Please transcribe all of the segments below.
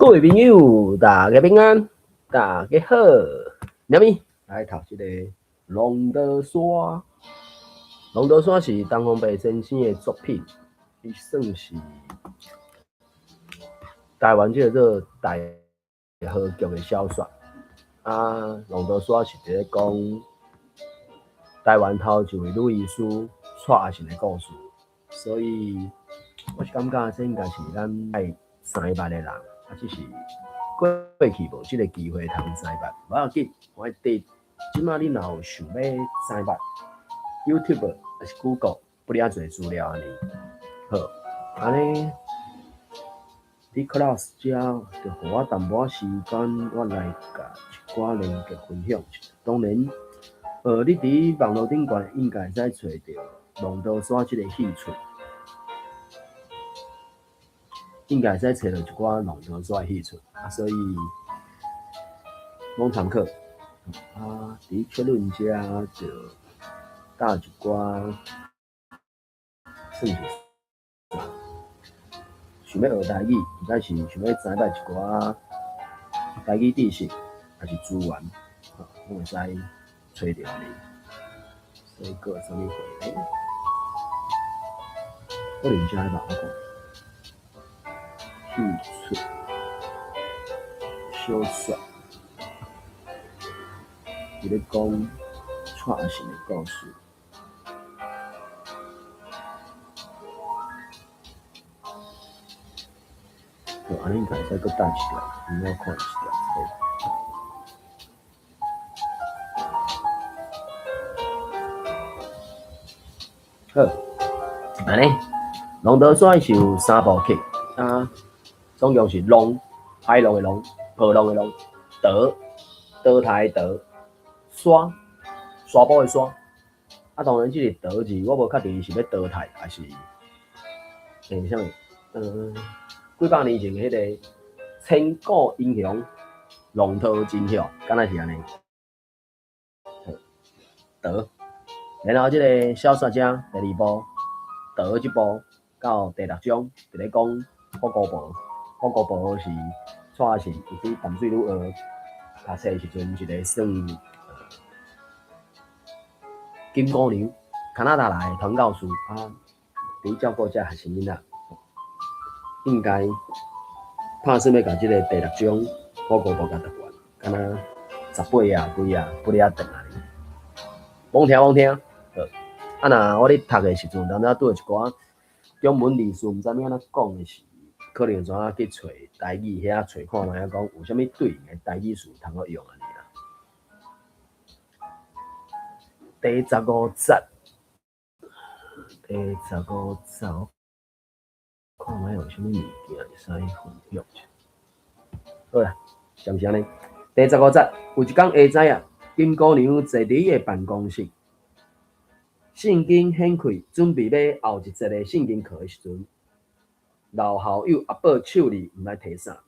各位朋友，大家平安，大家好。啥物来讀這個《浪淘沙》。《浪淘沙》是陳方白先生的作品，伊算是台灣這個做大河劇的小說。啊，《浪淘沙》是佇咧講台灣頭一位女醫師蔡阿信的故事，所以我是感覺這應該是咱愛知捌的人。啊，只是過去無這個機會通知捌，無要緊，我佇這馬你若有想欲知捌，YouTube 抑是 Google 不哩仔濟資料按呢。好，按呢，佇 class 遮就予我淡薄仔時間，我來共一寡連結分享一下。當然，你佇網路頂懸應該會使揣著《浪淘沙》這个戲出。應該會使揣著一寡浪淘沙的戲出，啊，所以攏參考。啊，佇確認遮就搭一寡算是啥？想欲學台語，或者是想欲知影一寡台語知識，抑是資源，吼，攏會使揣著按呢。所以閣有啥物貨咧？可能遮吧，我看。戲出小說，佇咧講蔡阿信的故事。好，按呢應該會使閣等一條，我看一條這个。好，按呢，浪淘沙是有三部曲啊。總共是浪，海浪的浪，波浪的浪，淘，淘汰的淘，沙，沙埔的沙。啊，當然這个淘字我無確定伊是欲淘汰，抑是啥物？幾百年前彼个千古英雄浪淘盡曉，敢若是按呢？淘，然後這个小說遮第二部淘這部到第六章，佇咧講福姑婆。福姑婆是蔡阿信伊佇淡水女學讀冊的時陣，一个算金姑娘，加拿大來的傳教士啊，佇照顧這學生囡仔，應該拍算欲共這个第六章福姑婆共讀完，敢若18頁幾頁，不哩仔長按呢。罔聽罔聽，好。啊，若我咧讀的時陣，當陣拄著一寡中文字詞，毋知欲按怎講的時，可能怎去揣台語遐揣看覓仔講有啥物對應的台語詞通好用按呢啦。第十五節，第十五節，我看覓有啥物物件會使分享一下。好啦，是毋是按呢？第十五節，有一工下早啊，金姑娘坐佇伊的辦公室，聖經掀開，準備欲後一節的聖經課的時陣，老校友阿寶手裡毋知提啥，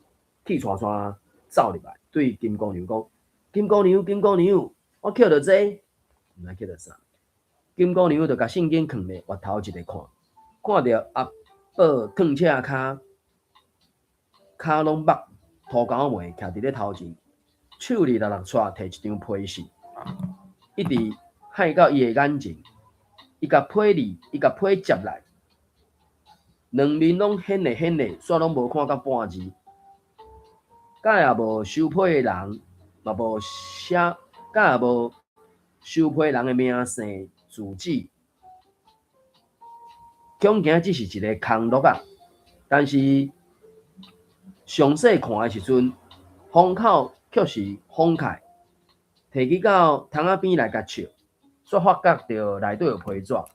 氣喘喘走入來，對金姑娘講：金姑娘，金姑娘，我抾著這个，毋知抾著啥。金姑娘就共聖經囥咧，回頭一个看，看著阿寶褪赤跤，跤攏目塗膠糜，徛佇咧頭前，手裡抐抐掣提一張批信，一直害到伊的眼前，伊共批字，伊共批接來。兩面攏顯咧顯咧，煞攏無看到半字。敢也無收批的人，嘛無寫，敢也無收批人的名姓住址。恐驚只是一个空落仔，但是詳細看的時陣，封口卻是封開，提去到窗仔邊來共笑，煞發覺著內底有批紙。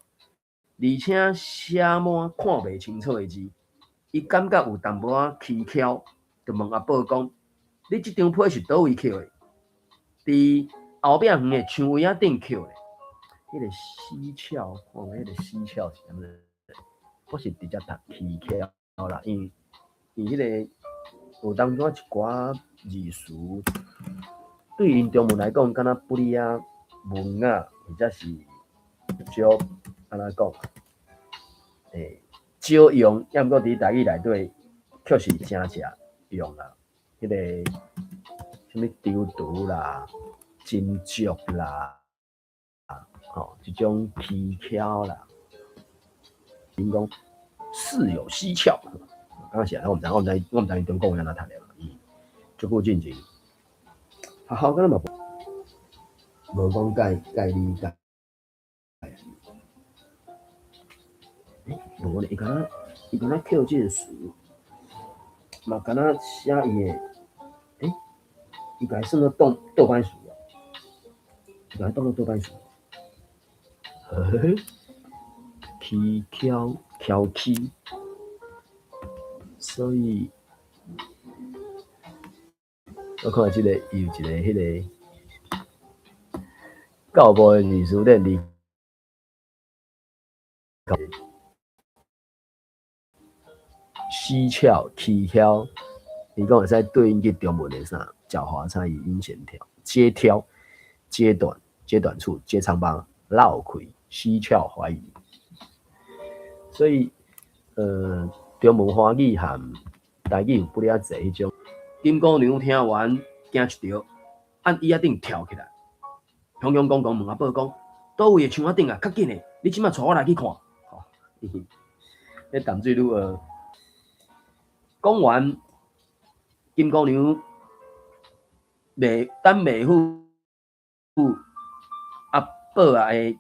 而且寫滿看袂清楚的字，伊感覺有淡薄仔蹊蹺，就問阿寶講：你這張批是佗位抾的？佇後壁園的牆圍仔頂抾的。彼个蹊蹺，看覓彼个蹊蹺是啥物？我是直接讀蹊蹺啦，因為伊彼个有當中一寡字詞，對𪜶中文來講，敢若不哩仔文雅，或者是少按怎講？少用，抑毋過佇台語內底，確實誠正用啊。彼个啥物丟毒啦、斟酌啦，吼，這種蹊蹺啦，𪜶講事有蹊蹺，敢是按呢，我毋知，我毋知，我毋知𪜶中國話按怎讀的，足久進前，學校敢若嘛無講介介理解。無咧，伊敢若伊敢若扣這個詞，嘛敢若寫伊的，伊共伊算做倒倒擺詞啊，伊共伊當做倒擺詞。蹊蹺蹺起，所以我看這個伊有一個彼個教部的字詞典裡。蹊蹺、蹊蹺，伊講會使對應去中文的啥？狡猾、猜疑、陰險、挑、揭挑、揭短、揭短處、揭瘡疤、落氣、蹊蹺、懷疑。所以，中文華語和台語有不了濟彼種。金姑娘聽完驚一著，按椅仔頂跳起來，雄雄公公問阿寶講：佗位的牆仔頂啊？較緊的，你這馬帶我來去看。吼，彼淡水女學。講完，金姑娘袂等妹夫阿寶仔的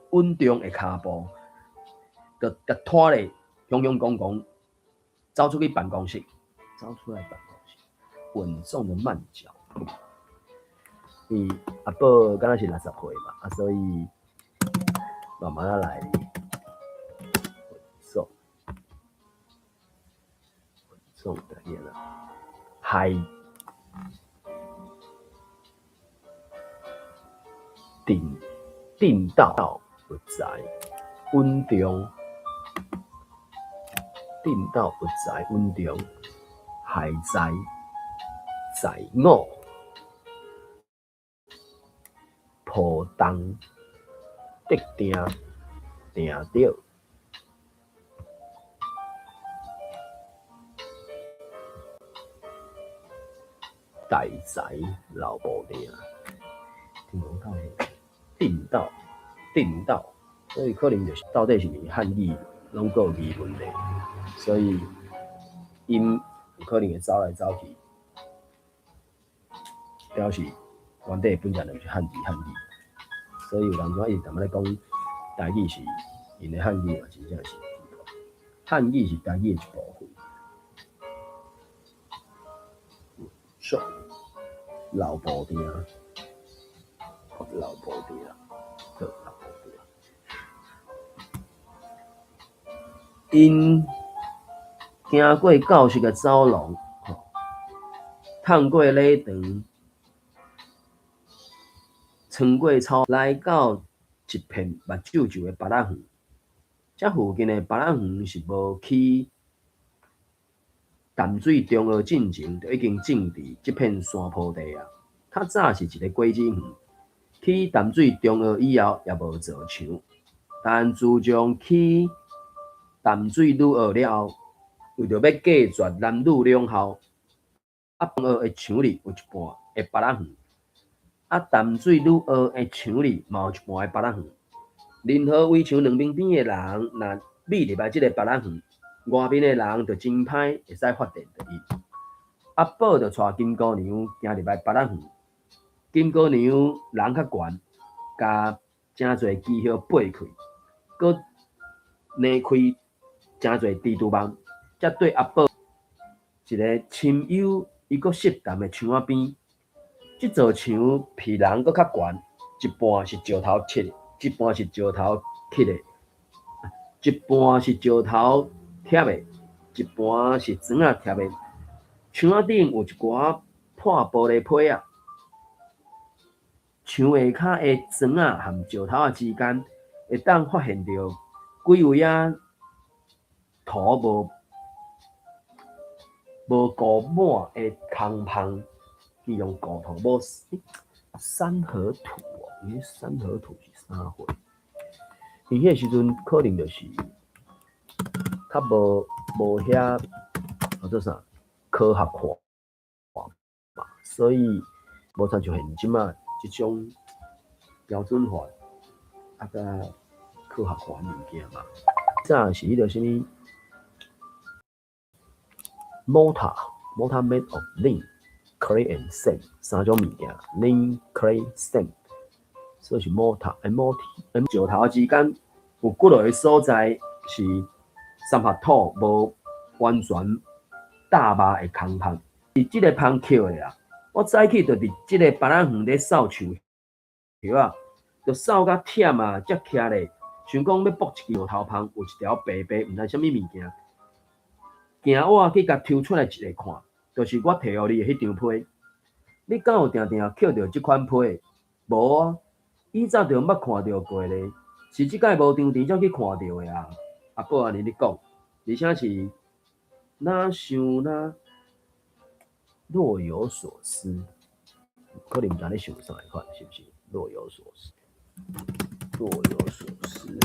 穩重的跤步，就共拖咧，雄雄公公走出去辦公室，走出來辦公室，穩重的慢腳步。伊阿寶敢若是60歲嘛，啊，所以慢慢仔來。穩重，穩重的念啦，海定定道有才，穩重，定道有才，穩重，海在在我浦東得定定著。大才老布定，聽講到定道定道，所以可能就是到底是毋是漢語攏閣有語問題，所以𪜶有可能會走來走去，表示原底本來就是漢字漢語，所以有人怎一直踮咧講台語是𪜶的漢語嘛，真正是漢語是台語的一部分。說老布丁，老布丁，好老布丁。𪜶行過教室的走廊，探過禮堂，穿過草，來到一片目睭睭的芭樂園。這附近的芭樂園是無起淡水中學進前就已經種佇這片山坡地啊。較早是一个果子園，起淡水中學以後也無造牆。但自從起淡水女學了後，為著欲隔絕男女兩校，啊，中學的牆裡有一半的芭樂園，啊，淡水女學的牆裡嘛有一半的芭樂園。任何圍牆兩邊邊的人，若覕入來這个芭樂園，外面的人就真歹會使發現著伊。阿寶就帶金姑娘行入來芭樂園，金姑娘人較懸，共誠濟枝葉掰開，閣捏開誠濟蜘蛛網，才對阿寶一个深幽伊閣濕澹的牆仔邊。這座牆比人閣較懸，一半是石頭砌的，一半是石頭砌的，一半是石頭貼的，一半是磚仔貼的。牆仔頂有一寡破玻璃批仔，牆下跤的磚仔和石頭仔之間，會當發現著幾位仔塗無無糊滿的空縫，伊用糊塗無三合土哦，伊三合土是啥貨？伊彼个時陣可能就是較無無遐叫做啥科學化。所以無親像現今仔這種標準化啊，佮科學化物件嘛。早是彼個啥物 mortar mortar made of lime, clay and sand 三種物件，lime, clay, sand，所以是 mortar M O T M 石頭之間有幾落个所在是三合土無完全搭肉的空縫，是這个蜂抾的啊！我早起就佇這个芭仔園咧掃樹葉仔，就掃甲忝啊，才徛咧，想講欲剝一支頭蜂，有一條白白，毋知啥物物件，驚我去共抽出來一个看，就是我提予你的彼張批。你敢有定定抾著這款批？無啊！以早就毋捌看著過咧，是這擺無張甜才去看著的啊！阿寶按呢咧講，而且是若想若若有所思，可能毋知咧想啥款，是毋是？若有所思，若有所思，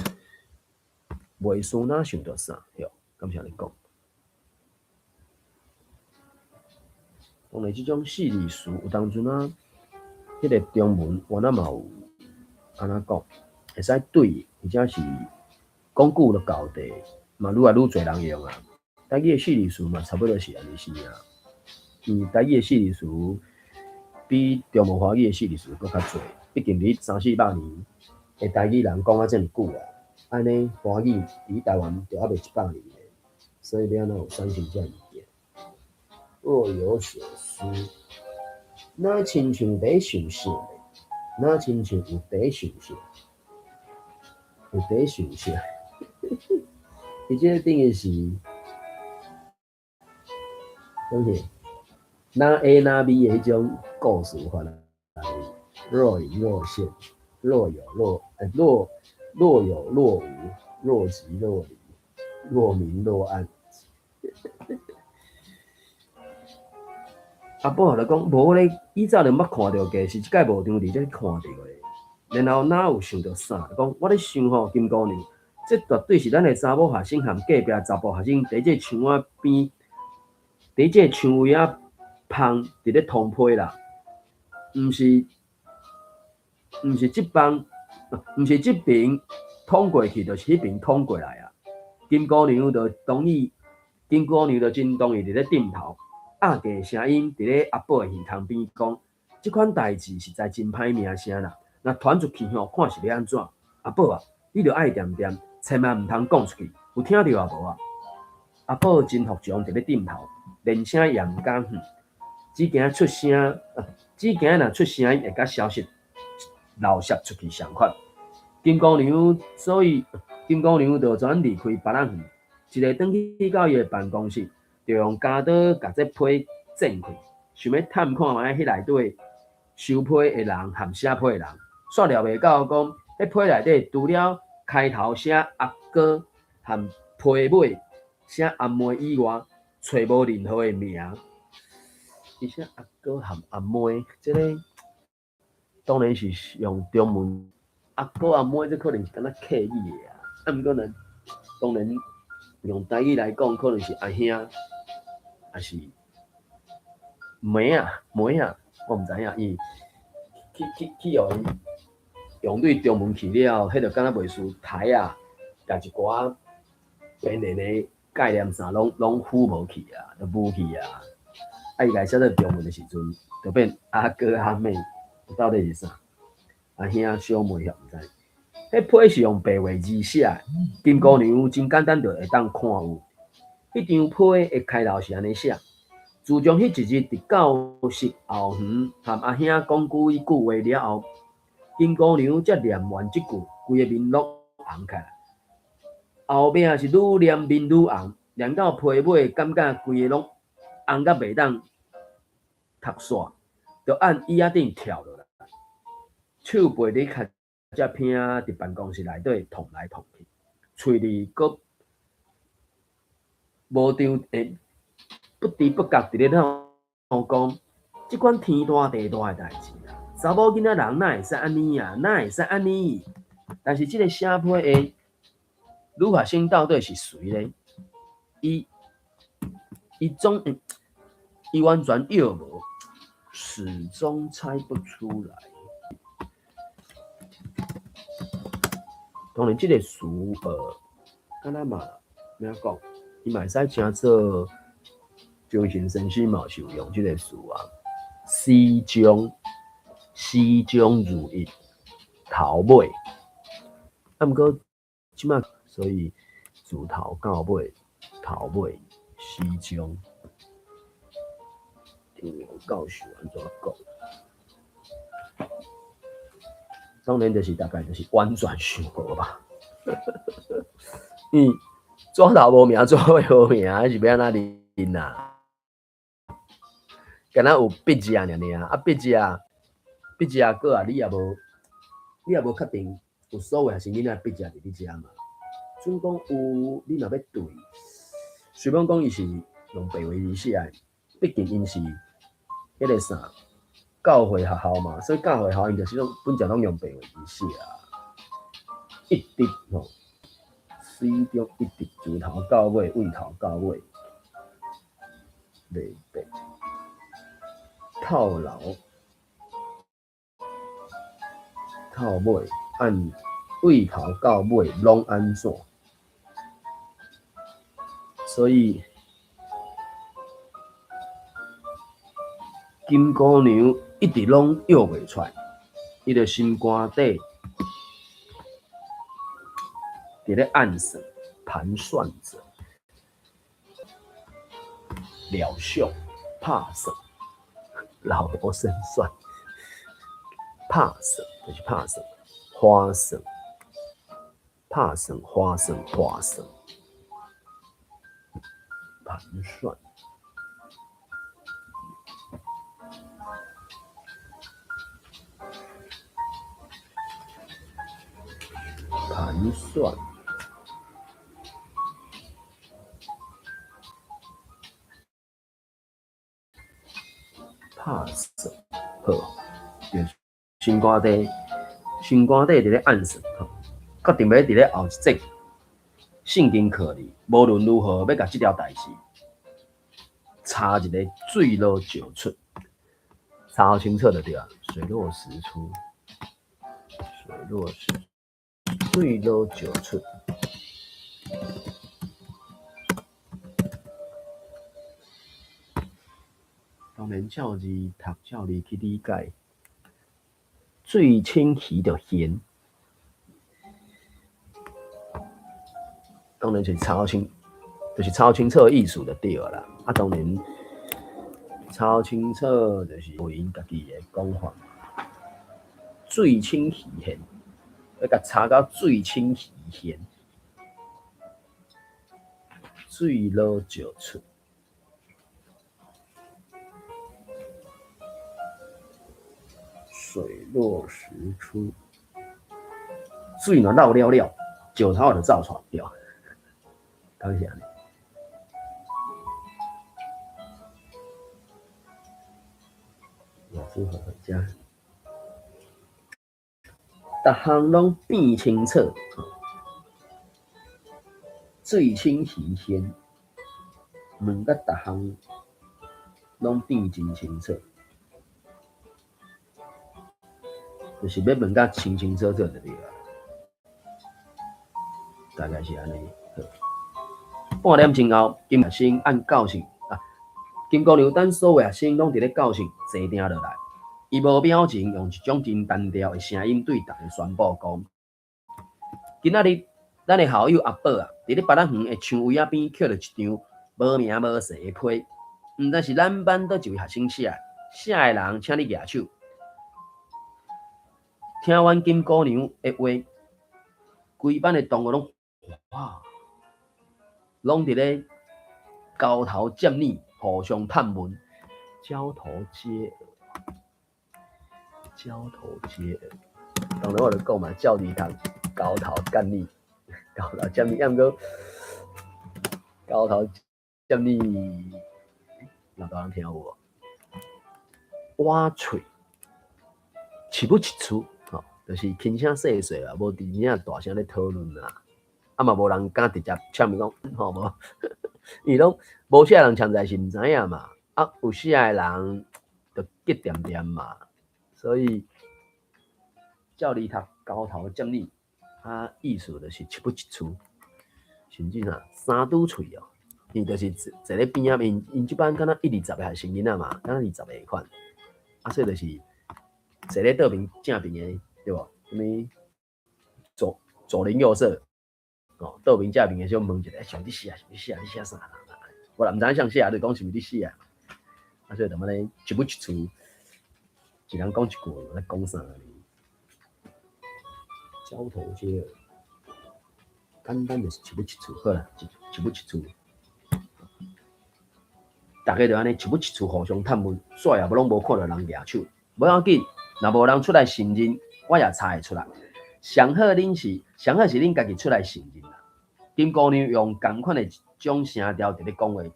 袂思若想著啥？對，敢是按呢講？當然，這種四字詞有當陣啊，彼个中文原來嘛有按怎講，會使對，而且是講久就厚地，嘛愈來愈濟人用啊。台語的四字詞嘛，差不多是按呢生啊。台語的四字詞比中文華語的四字詞閣較濟，畢竟佇三四百年的台語人講啊遮爾久啊，按呢華語佇台灣就猶未100年咧，所以欲按怎有產生這物件？若有所思，若親像佇想啥咧？若親像有佇想啥？有佇想啥？伊這個等於是，啥物？若 A 若 B 的彼種故事法啊，若隱若現，若有若若若有若無，若即若離，若明若暗。阿寶就講無咧，以早就毋捌看著過，是這擺無張佇才看著的。然後哪有想著啥？講我咧想吼，金姑娘，這絕對是咱的查某學生和隔壁查埔學生佇這牆仔邊，佇這牆圍仔蜂佇咧通批啦，毋是，毋是這幫，毋是這爿通過去，就是彼爿通過來啊。金姑娘就同意，金姑娘就真同意佇咧點頭。壓低聲音佇咧阿寶的耳孔邊講：這款代誌實在真歹名聲啦，若傳出去吼，看是欲按怎？阿寶啊，你著愛恬恬，千萬毋通講出去，有聽著啊無啊？阿寶真服從佇咧點頭，連聲也毋敢哼，只驚出聲，只驚若出聲音會共消息漏泄出去仝款。金姑娘所以金姑娘就轉離開芭仔園，一个轉去到伊的辦公室。就用鉸刀共這批剪開，想欲探看覓彼內底收批的人和寫批的人，煞料袂到講，彼批內底除了開頭寫阿哥和批尾寫阿妹以外，揣無任何的名。伊寫阿哥和阿妹，這個當然是用中文。阿哥阿妹，這可能是敢若客語的啊，啊，毋過呢，當然用台語來講，可能是阿兄。抑是妹仔，妹仔，我毋知影，伊去去去予伊用對中文去了，彼就敢若袂輸台仔，共一寡天然的概念啥攏攏糊無去啊，都無去啊。啊，伊共寫做中文的時陣，就變阿哥阿妹，到底是啥？阿兄小妹，毋知。彼批是用白話字寫的，金姑娘真簡單就會當看有。彼張批的開頭是按呢寫：自從彼一日佇教室後園和阿兄講幾句話了後，金姑娘才念完這句，規个面攏紅起來。後壁是愈念面愈紅，念到批尾，感覺規个攏紅甲袂當讀煞，就按椅仔頂跳落來，手背佇跤隻坪佇辦公室內底撞來撞去，喙裡閣無張欸，不知不覺佇咧鬧講，這款天大地大的代誌啊，查某囡仔人哪會使按呢啊？哪會使按呢？但是這个寫批的女學生到底是誰咧？伊伊總伊完全約無，始終猜不出來。當然，這個詞敢若嘛，欲按怎講？伊嘛會使稱做精神先生嘛是有用這個詞啊。始終，始終如一，頭尾。啊，毋過這擺，所以自頭到尾，頭尾始終。教授按怎講？當然就是大概就是婉轉想無吧。嗯，紙頭無名，紙尾無名，還是欲按怎認啊？敢若有筆跡爾爾，啊筆跡啊，筆跡啊，閣啊，你也無確定有所謂學生囡仔筆跡佇你遮嘛？準講有，你若欲對，雖罔講伊是用白話字寫的，畢竟𪜶是彼個啥教會學校嘛，所以教會學校𪜶就是攏本來攏用白話字寫啊，一直吼，始終一直自頭到尾，對頭到尾，袂變，透流透尾，按對頭到尾攏按怎？所以金姑娘一直攏約袂出來，伊就心肝底佇咧暗算盤算著，料想拍算，老謀深算，拍算就是拍算，花算，拍算花算划算，盤算。盤算，拍算，好，就心肝底，心肝底佇咧暗算，吼，決定欲佇咧後一節聖經課裡，無論如何欲共這條代誌查一個水落石出，查予清楚就對啊，水落石出，水落石。水落石出。當然，照字讀，照字去理解。水清魚就現，當然就是查清，就是查清楚的意思就對啦。啊，當然查清楚就是有𪜶家己的講法。水清魚現。欲共查到水清魚現，水落石出，水落石出，水若落了了，石頭就走出來，對。敢是按呢？老師回家。逐項攏變清楚，水清魚現，問甲逐項攏變真清楚，就是欲問甲清清楚楚就對啊。大概是按呢。半點鐘後，金學生按教室啊，金姑娘等所有學生攏佇咧教室坐定落來。伊無表情，用一種真單調的聲音對逐家宣布講：今仔日，咱的校友阿寶啊，佇咧別仔園的薔薇仔邊抾著一張無名無姓的批，毋知是咱班佗一位學生寫的，寫的人請你舉手。聽完金姑娘的話，規班的同學攏哇，攏佇咧交頭接耳，互相探問，交頭接耳。交頭接耳，當然我就講嘛，照字讀，交頭接耳，交頭接耳，抑毋過交頭接耳，老大人聽有無？倚喙，一不一出，吼，就是輕聲細細啊，無真正大聲咧討論啊，啊嘛無人敢直接嗆伊講，吼無？伊攏無寫的人潛在是毋知影嘛，啊有寫的人。激恬恬嘛，所以照你讀交頭接耳，啊，意思就是一不一處，甚至啥三拄喙哦，伊就是坐咧邊仔，𪜶這班敢若一二十个學生囡仔嘛，敢若二十个款，啊，所以就是坐咧倒邊正邊的，對無？啥物左左鄰右舍，哦，倒邊正邊的小問一下，欸，是你寫，是你寫，你寫啥啦？我也毋知影啥寫，就講是毋是你寫啊？啊，所以就按呢一不一處，一人講一句，咧講啥呢？交頭接耳，簡單就是一不一處，好啦，一一不一處，逐家就按呢一不一處互相探問，煞也攏無看著人舉手，無要緊，若無人出來承認，我也猜會出來。上好恁是，上好是恁家己出來承認啦。金姑娘用仝款的一種聲調佇咧講話，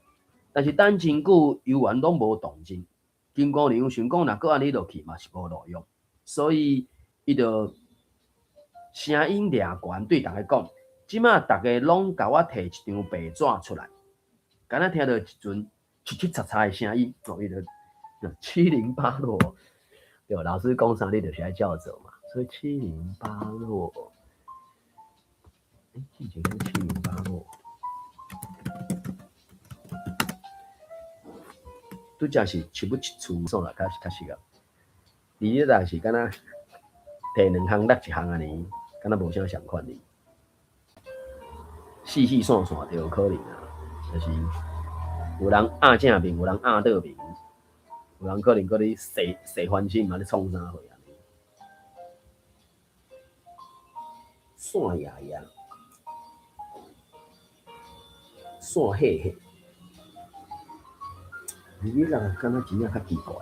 但是等真久，猶原攏無動靜。金姑娘想講，若閣按呢落去嘛是無路用，所以伊就聲音掠懸對逐家講：這馬逐家攏共我提一張白紙出來。敢若聽著一陣七七擦擦的聲音，哦，伊就七零八落，對，老師講啥你就是愛照做嘛。所以七零八落，欸，之前講七零八落，拄則是一不一處算啦，較較適合。你這若是敢若提兩項落一項按呢，敢若無啥仝款呢。細細散散就有可能啊，就是有人壓正面，有人壓倒面，有人可能閣咧踅踅翻身嘛，咧創啥貨啊？散掖掖，散伙伙，你人感覺真正較奇怪。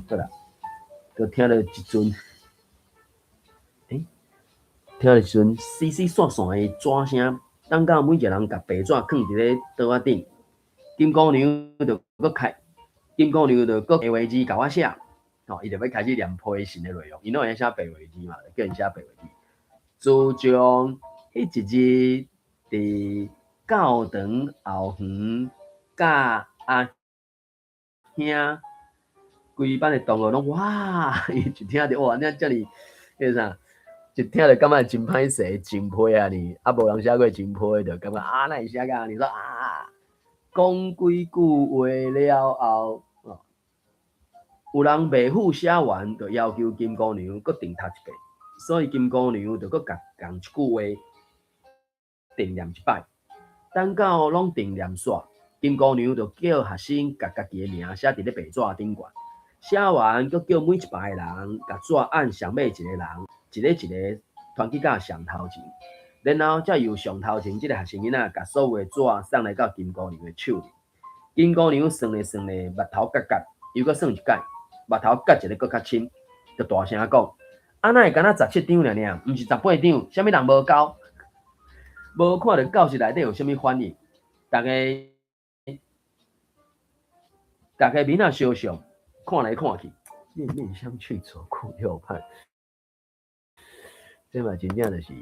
好啦，閣聽著一陣，欸，聽著一陣細細散散的紙聲，等到每一個人共白紙囥佇咧桌仔頂，金姑娘就閣開，金姑娘就閣白話字共我寫，吼，伊就欲開始念批信的內容，𪜶攏會曉寫白話字嘛，就叫𪜶寫白話字。自從彼一日佇教堂後園佮阿兄，規班的同學攏哇，伊一聽著哇，你遮爾彼个啥，一聽就感覺真歹勢，真批啊呢，啊無人寫過真批，就感覺啊，哪會寫甲按呢？說啊，講幾句話了後，哦，有人袂赴寫完，就要求金姑娘閣重讀一遍，所以金姑娘就閣共仝一句話重念一擺，等到攏重念煞，金姑娘就叫學生共家己的名寫佇咧白紙頂懸，寫完閣叫每一排的人共紙按上尾一个人，一个一个傳去到上頭前，然後才由上頭前這个學生囡仔共所有的紙送來到金姑娘的手裡。金姑娘算咧算咧，目頭結結，又閣算一擺，目頭結一个閣較深，就大聲講：啊，哪會敢若17張爾爾，毋是18張？啥物人無交？無看著教室內底有啥物反應？逐家逐家面仔相像，看來看去，面面相覷，左顧右盼。這嘛真正就是，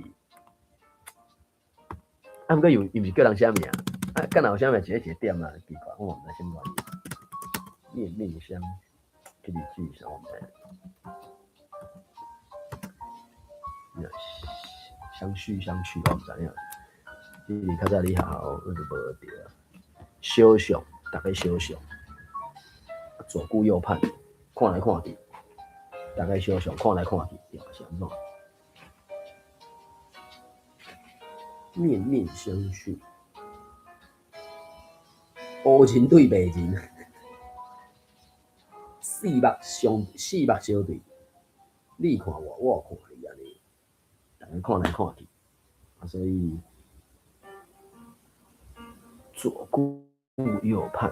啊，毋過又伊毋是叫人寫名，啊，敢若有啥物一个一個點啊，奇怪，我毋知啥物原因。面面相，這個字啥我毋知。相續相覷，我毋知影。這是較早你學校我就無學著啊。相像，逐家相像，左顧右盼，看來看去，逐家相像，看來看去，對，是按怎？面面相覷，烏人對白人，四目相四目相對，你看我，我看你，按呢，逐家看來看去，啊，所以左顧右盼，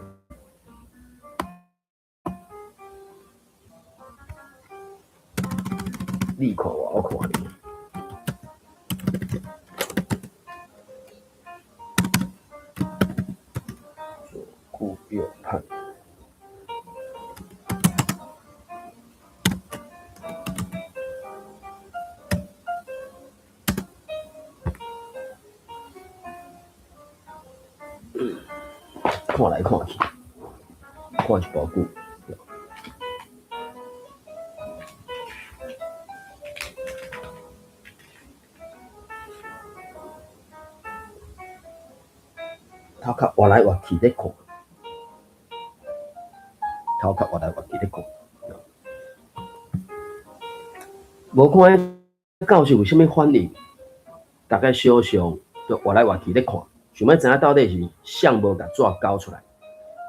你看我，我看你。左顧右盼，看來看去，看一部久。頭殼歪來歪去咧看，頭殼歪來歪去咧看，無看彼教授有啥物反應，逐家相像就歪來歪去咧看，想欲知影到底是誰無共紙交出來。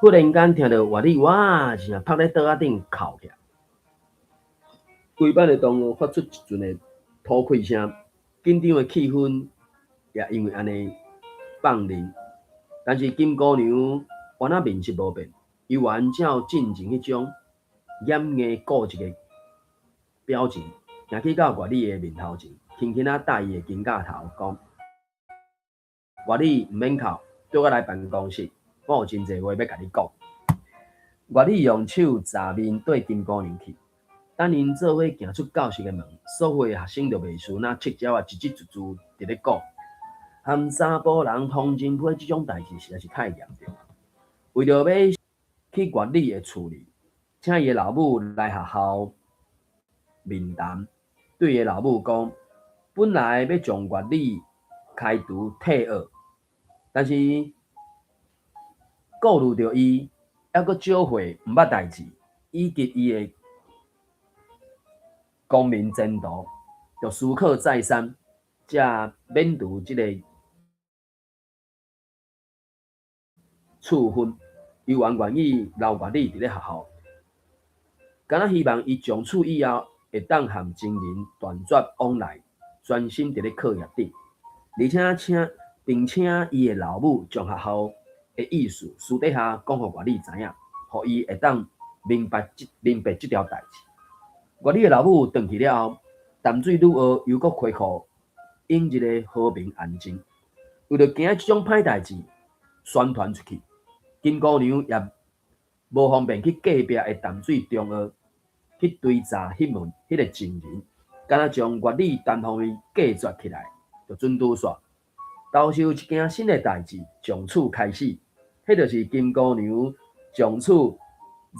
忽然間聽著月女哇一聲拍咧桌仔頂哭起來，規班的同學發出一陣的吐氣聲，緊張的氣氛也因為按呢放冷。但是金姑娘原來面色無變，猶原照進前彼種掩硬固執的表情，行去到月女的面頭前，輕輕仔搭伊的肩胛頭，講：月女毋免哭，綴我來辦公室，我有真濟話欲共你講。月女用手閘面綴金姑娘去，等𪜶做伙行出教室的門，所有的學生就袂輸若赤鳥仔，吱吱吱吱佇咧講，含查埔人通真批這種代誌實在是太嚴重。為著欲去月女的厝裡，請伊的老母來學校面談，對伊的老母講，本來欲將月女開除退學，但是顧慮著伊猶閣少歲，毋捌代誌，以及伊的光明前途，就思考再三，才免除這個處分，猶原願意留月女佇咧學校，敢若希望伊從此以後會當和情人斷絕往來，專心佇咧課業頂，而且請並請伊的老母將學校的意思私底下講予月女知影，予伊會當明白這條代誌。月女的老母轉去了後，淡水女學猶閣恢復往日的和平安靜。為著驚這種歹代誌宣傳出去，金姑娘也無方便去隔壁的淡水中學去追查彼門彼个情人，敢若將月女單方面隔絕起來，就準拄煞。投受一件新的代誌，從此開始，彼就是金姑娘從此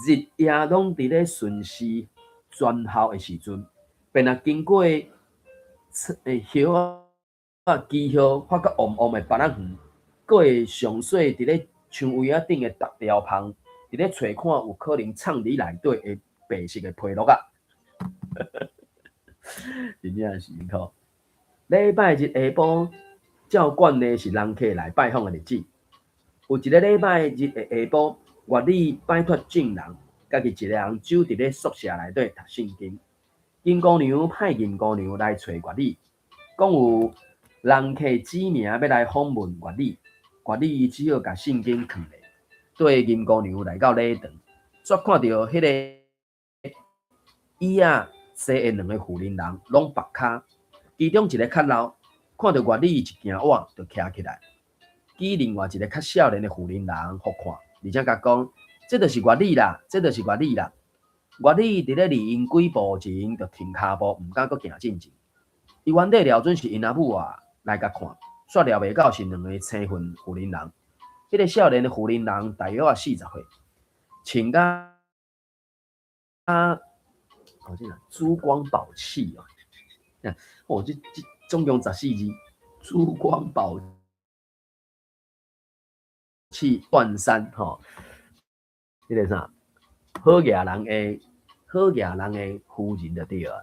日夜攏佇咧巡視全校的時陣，便若經過葉仔枝葉發甲黃黃的芭樂園，閣會詳細佇咧窗圍仔頂的竹條縫，佇咧揣看有可能藏佇內底的白色的皮落仔。真正是吼！禮拜日下晡，照慣例是人客來拜訪的日子。有一个禮拜日的下晡，月女擺脫眾人，家己一个人守佇咧宿舍內底讀聖經。金姑娘派銀姑娘來揣月女，講有人客指名欲來訪問月女，月女只好共聖經囥咧，綴銀姑娘來到禮堂，煞看著彼个椅仔坐的兩个婦人人攏縛跤，其中一个較老，看著月女一行倚就徛起來，指另外一个較少年的婦人人予看，而且共講：這就是月女啦，這就是月女啦。月女佇咧離𪜶幾步前就停跤步，毋敢閣行進前。伊原底料準是𪜶阿母啊來共看，煞料袂到是兩个生份婦人人。彼个少年的婦人人大約仔40歲，穿甲哦，這啥珠光寶氣哦，哦，這總共14字，珠光寶氣緞衫吼，彼个啥好額人的夫人就對啊。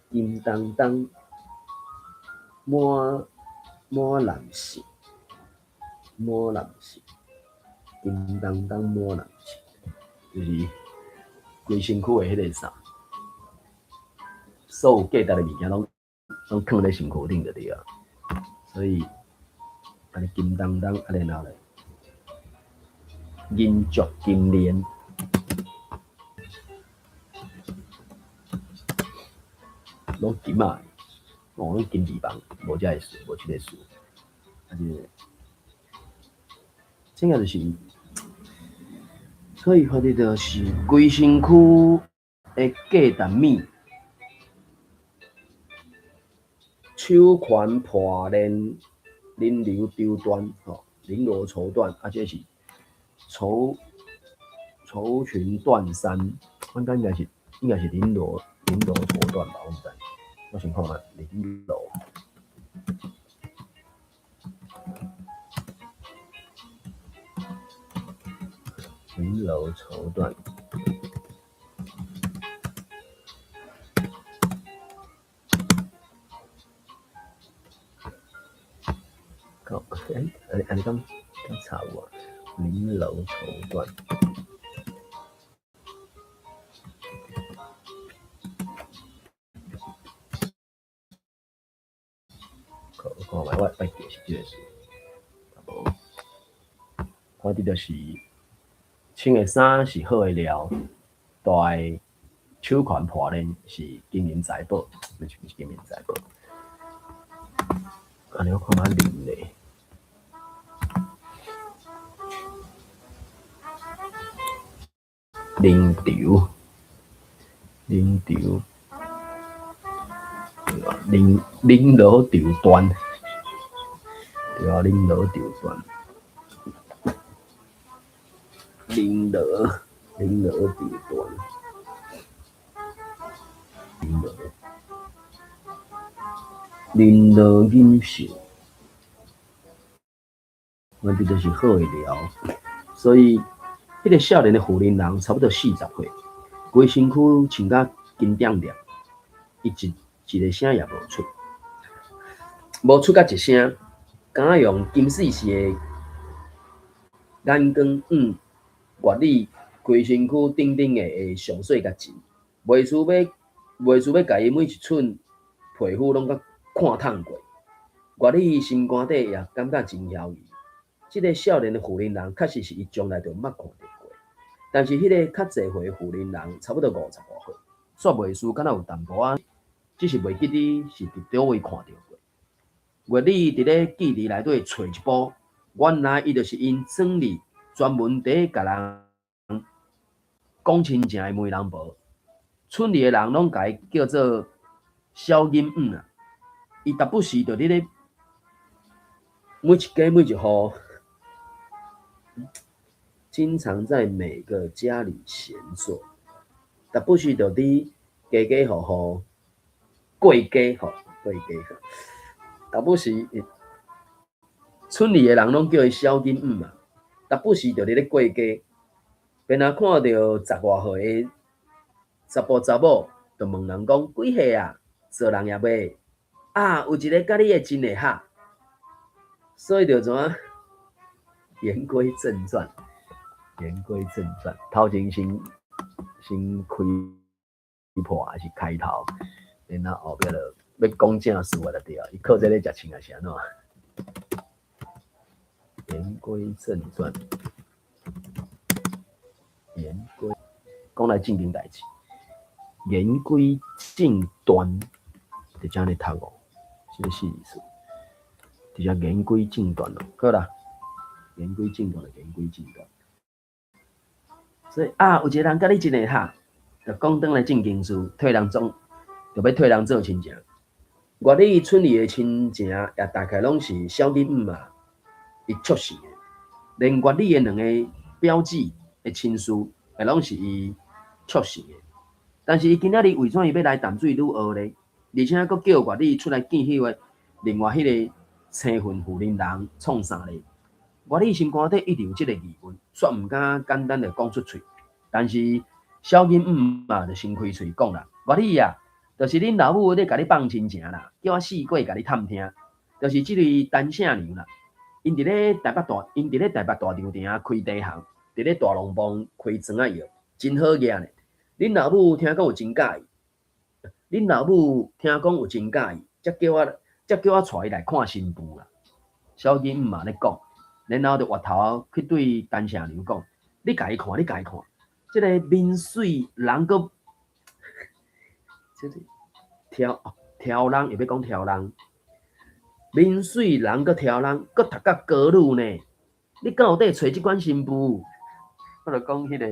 金當當滿滿男性，滿男性，金當當滿男性，就是規身軀的彼个啥，所有價值的物件攏囥咧身軀頂就對啊。所以，按呢金當當，啊然後咧，銀石金鏈。攏金仔，哦，攏金字旁，無這个詞，無這个詞。啊，這個，這個就是，所以反正就是規身軀的價值物，手環破鏈，绫羅綢緞，吼，绫羅綢緞，啊，這是綢裙緞衫，我感覺應該是绫羅綢緞吧，我毋知。我先看覓绫羅。绫羅綢緞。欸，按呢敢查有無？绫羅綢緞。我看覓，我捌記是這个字，無。反正就是穿的衫是好的料，戴的手環破鏈是金銀財寶，毋是毋是金銀財寶。按呢我看覓绫咧，绫綢，绫綢，绫绫羅綢緞，對啊，绫羅綢緞，绫羅绫羅綢緞，绫羅绫羅錦繡，反正就是好的料，所以彼个少年的婦人人差不多40歲，規身軀穿甲金點點，伊一一个聲也無出，無出甲一聲，敢若用金絲絲的眼光向月里規身軀頂頂的會詳細共錢，袂輸欲共伊每一寸皮膚攏共看透過。月里心肝底也感覺真枵疑，這个少年的婦人人確實是伊從來就毋捌看著過，但是彼个較濟歲的婦人人差不多50外歲，煞袂輸敢若有淡薄仔，只是袂記得是佇佗位看著過。月里佇咧記憶內底揣一步，原來伊就是𪜶村里專門佇咧共人講親情的媒人婆，村裡的人攏共伊叫做小金姆啊。伊逐不時就佇咧每一家每一戶，經常在每個家裡閒坐，逐不時就佇家家戶戶過街吼，過街吼，逐不時村裡的人攏叫伊小金姆啊，逐不時就佇咧過街，便若看著十外歲的查埔查某，就問人講幾歲啊？做人也未？啊，有一个佮你的真會合，所以就怎啊？言歸正傳，言歸正傳，頭前先先開破還是開頭，然後後壁就欲講正事啊，就對啊。伊靠這个食穿啊是按怎？言歸正傳，言歸講來正經代誌，言歸正傳，就這按呢讀哦，這个四字詞，直接言歸正傳咯，好啦，言歸正傳就言歸正傳。所以啊，有一個人佮你真會合，就講轉來正經事，替人做，就欲替人做親情。月里村裡的親情也大概攏是小囡姆啊，伊促成的，連月里的兩个表姊的親事也攏是伊促成的。但是伊今仔日為怎伊欲來淡水女學咧？而且閣叫月里出來見彼個另外彼个青雲婦人人創啥咧？月里心肝底一直有這个疑問，煞毋敢簡單就講出喙。但是小囡姆啊，就先開喙講啦：月里啊，就是恁老母咧共你放親情啦，叫我四過共你探聽，就是這位陳姓娘啦。𪜶佇咧台北大稻埕開茶行，佇咧大龍峒開庄仔藥，真好額呢。恁老母聽講有真佮意，恁老母聽講有真佮意，才叫我帶伊來看新婦啦。小囡姆嘛咧講，然後就回頭去對陳姓娘講：你共伊看，你共伊看，這个面媠人閣，這个挑挑人，會欲講挑人，面媠人閣挑人，閣讀甲高女呢？你敢有底揣這款新婦？我就講彼个，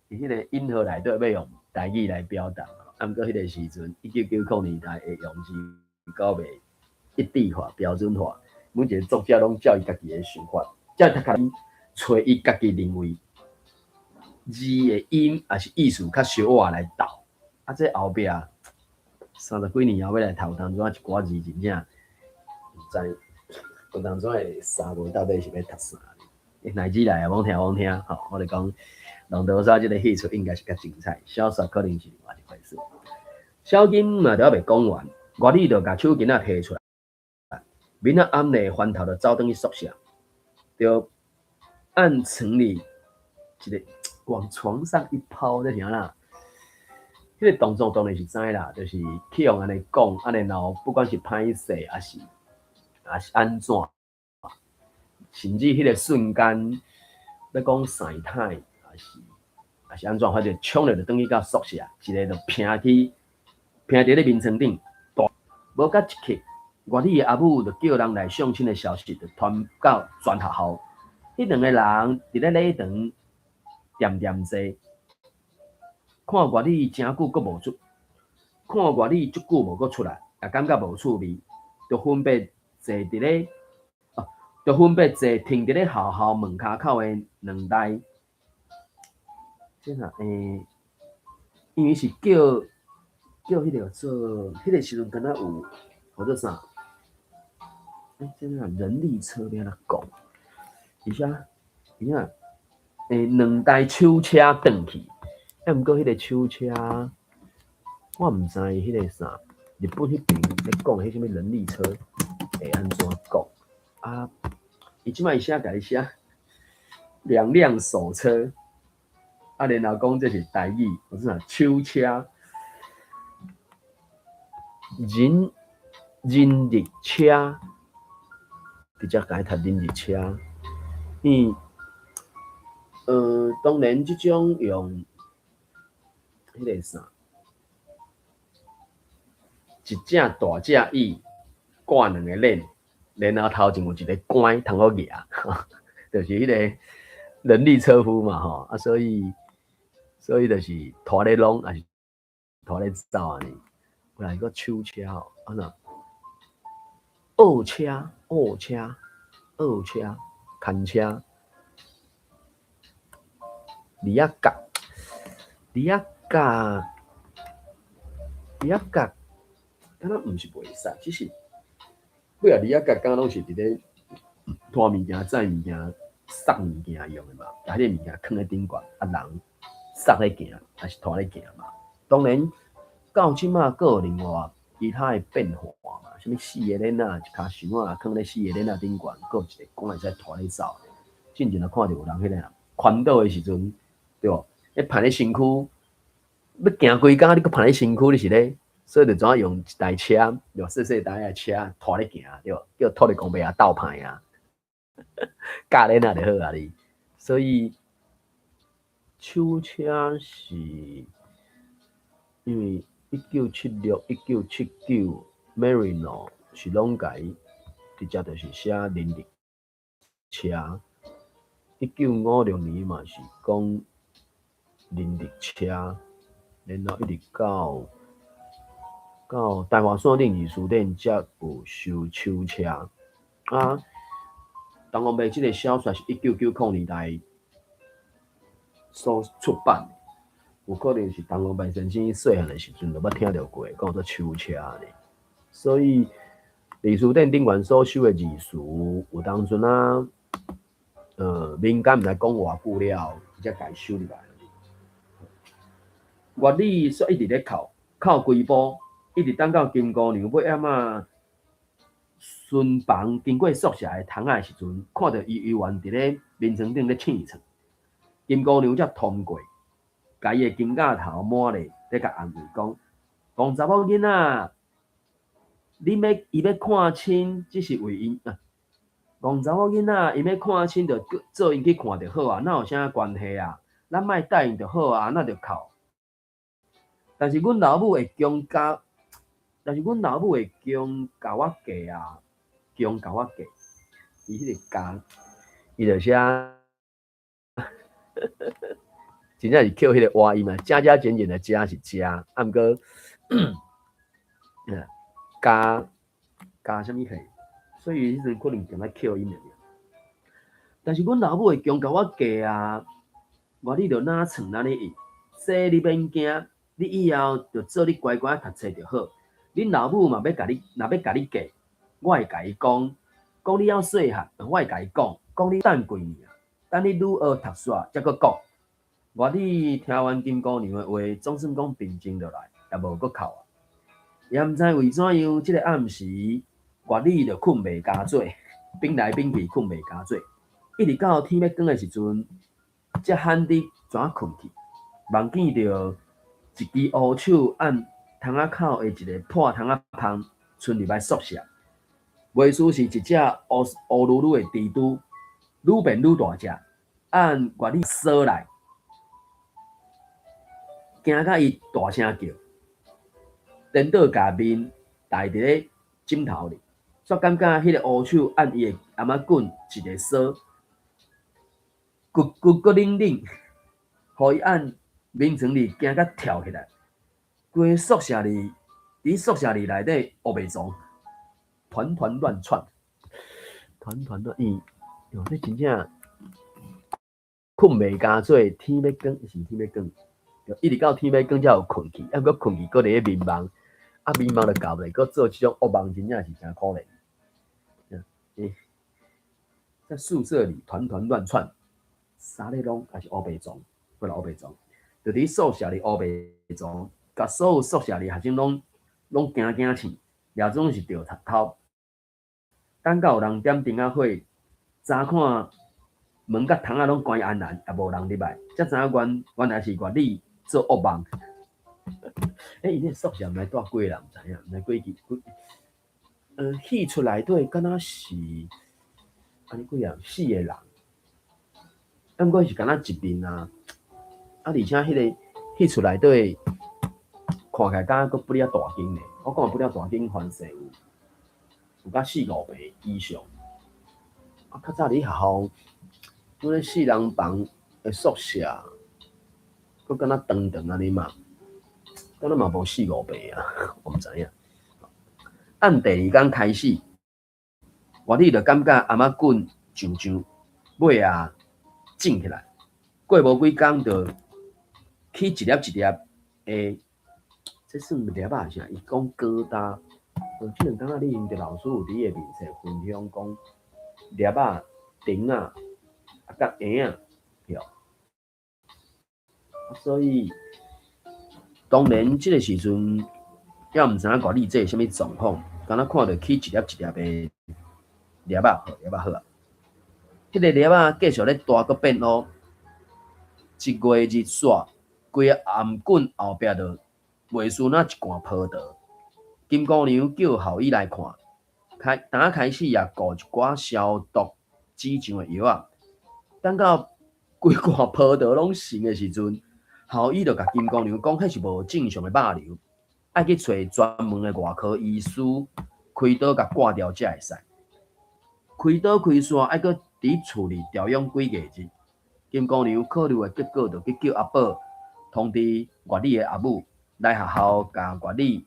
彼个引號內底欲用台語來表達，啊，毋過彼个時陣，1990年代的用字閣未一致化、標準化，每一个作者攏照伊家己的想法，才讀較揣伊家己認為字的音抑是意思較相倚來鬥，啊，這後壁30幾年後欲來讀有當陣一寡字真正毋知，有當陣會三文到底是欲讀啥。乃至來啊，罔聽罔聽，吼，我咧講，龍頭沙這个戲出應該是較精彩，小說可能是另外一回事。小金嘛，都猶未講完，外女就共手巾仔提出來，面仔暗咧翻頭就走轉去宿舍，就按床裡一个往床上一拋，這是按怎？彼個動作當然是知啦，就是去予按呢講，按呢然後不管是歹勢，抑是按怎，甚至彼個瞬間欲講曬太，抑是按怎，反正衝入就轉去到宿舍，一个就拚去拚佇咧眠床頂，大無甲一刻，外女的阿母就叫人來相親的消息就傳到全學校，彼兩個人佇咧禮堂恬恬坐。看外女誠久閣無出，看外女足久無閣出來，也感覺無趣味，就分別坐佇咧，哦，就分別坐停佇咧學校門跤口的兩台。這啥？因為是叫彼個做，彼個時陣敢若有號做啥？這啥人力車欲按怎講？而且兩台手車轉去。啊，毋過彼个手車，我毋知彼个啥，日本彼爿咧講彼啥物人力車會按怎講？啊，伊這擺寫共你寫兩輛手車，啊，然後講這是台語，我說啥手車，人力車，直接共伊讀人力車，因當然這種用。彼个啥，一隻大隻椅掛兩個鏈，然後頭前有一个杆通好舉，就是彼个人力車夫嘛吼，啊所以就是拖咧弄，抑是拖咧走按呢。來個手車吼，按怎？二車、二車、二車、牽車，李仔角，李仔角，李仔角，敢若毋是袂使，只是尾仔李仔角敢若攏是佇咧拖物件、載物件、捒物件用的嘛，共彼个物件囥咧頂懸，啊人捒咧行，抑是拖咧行嘛。當然，到這馬閣有另外其他的變化嘛，啥物四個輪仔，一跤箱仔囥咧四個輪仔頂懸，閣有一個杆會使拖咧走。進前就看著有人彼个環島的時陣，對無？咧盤咧身軀，欲行規工，你閣盤咧身軀，你是咧，所以就怎用一台車，用細細台的車拖咧行，對無？叫土地公伯仔鬥盤啊，教輪仔就好啊哩。所以手車是因為1976、1979 Marino 是攏共伊直接就是寫人力車。1956年嘛是講人力車，然後一直到台華線頂字詞典才有收手車。啊，唐王伯這个小說是1990年代所出版的，有可能是唐王伯先生細漢的時陣就捌聽著過，講做手車呢。所以字詞典頂懸所收的字詞，有當陣啊，民間毋知講偌久了，才共伊收入來。外女煞一直咧哭，哭規晡，一直等到金姑娘尾暗仔巡房經過宿舍的窗仔的時陣，看著伊猶原佇咧眠床頂咧醒床，金姑娘才通過，共伊的肩胛頭摸咧，咧共安慰講：戇查某囡仔，恁欲伊欲看親，只是為𪜶啊。戇查某囡仔，𪜶欲看親，就做𪜶去看就好啊，哪有啥關係啊？咱莫答應就好啊，哪著哭？但是阮老母會強共我嫁啊，強共我嫁。伊彼個共，伊就寫，真正是抾彼個倚音啊，加加減減的加是加，啊毋過，加加啥物貨？所以彼陣可能強來抾音爾。但是阮老母會強共我嫁啊，外你著哪創哪咧應，這你免驚，你以後著做你乖乖讀冊就好。恁老母嘛欲共你，若欲共你嫁，我會共伊講，講你猶細漢，我會共伊講，講你等幾年啊，等你愈學讀煞，才閣講。月女聽完金姑娘的話，總算講平靜落來，也無閣哭啊。也毋知為怎樣，這个暗時，月女就睏袂焦做，反來反去睏袂焦做，一直到天欲光的時陣，才罕得怎睏去，夢見著一支烏手按窗仔口的一个破窗仔縫伸入來宿舍，袂輸是一隻烏烏嚕嚕的蜘蛛，愈變愈大隻，按月女趖來，驚甲伊大聲叫，顛倒共面埋佇咧枕頭裡，煞感覺彼个烏手按伊的頷仔頸一个趖，骨骨閣冷冷，予伊按眠床裡驚甲跳起來，規个宿舍裡，佇宿舍裡內底烏白撞，團團亂竄，團團亂，伊，喲，這真正睏袂焦做，天欲光是天欲光，一直到天欲光才有睏去，啊，毋過睏去閣佇咧眠夢，啊，眠夢就到咧，閣做這種惡夢，真正是誠可憐。欸，在宿舍裡團團亂竄，啥咧攏也是烏白撞，過來烏白撞，就佇宿舍裡烏白撞，共所有宿舍裡學生攏攏驚驚醒，也總是著賊偷。等到有人點燈仔火，查看門佮窗仔攏關絚絚，也無人入來，才知影原原來是月女做惡夢。欸，伊那宿舍毋知住幾個人，毋知影，毋知幾幾。戲出內底敢若是按呢幾人？四個人。啊，毋過是敢若一面啊。啊，而且彼个戲出內底看起來敢若閣比較大間咧。我講比較大間，凡勢有有甲四五坪以上。啊，較早佇學校，阮咧四人房的宿舍，閣敢若長長按呢嘛，敢若嘛無四五坪啊，我毋知影。按第二工開始，月女就感覺頷仔頸脹脹，尾仔腫起來。過無幾工就起一粒一粒的，這算粒仔是啥？伊講疙瘩。這兩工仔你因著老師有佇伊的面冊分享講粒仔、釘仔啊，佮嬰仔，對。所以當然這个時陣也毋知影月女這是啥物狀況，敢若看著起一粒一粒的粒仔，好粒仔好啊。彼个粒仔繼續咧大閣變烏，一月日煞，規个頷頸後壁就袂輸若一罐葡萄。金姑娘叫校醫來看，開當開始也顧一寡消毒止脹的藥仔。等到規罐葡萄攏成的時陣，校醫就共金姑娘講，彼是無正常的肉瘤，愛去揣專門的外科醫師開刀共割掉才會使。開刀開煞，愛閣佇厝裡調養幾個日。金姑娘考慮的結果，就去叫阿寶通知月女的阿母來學校，共月女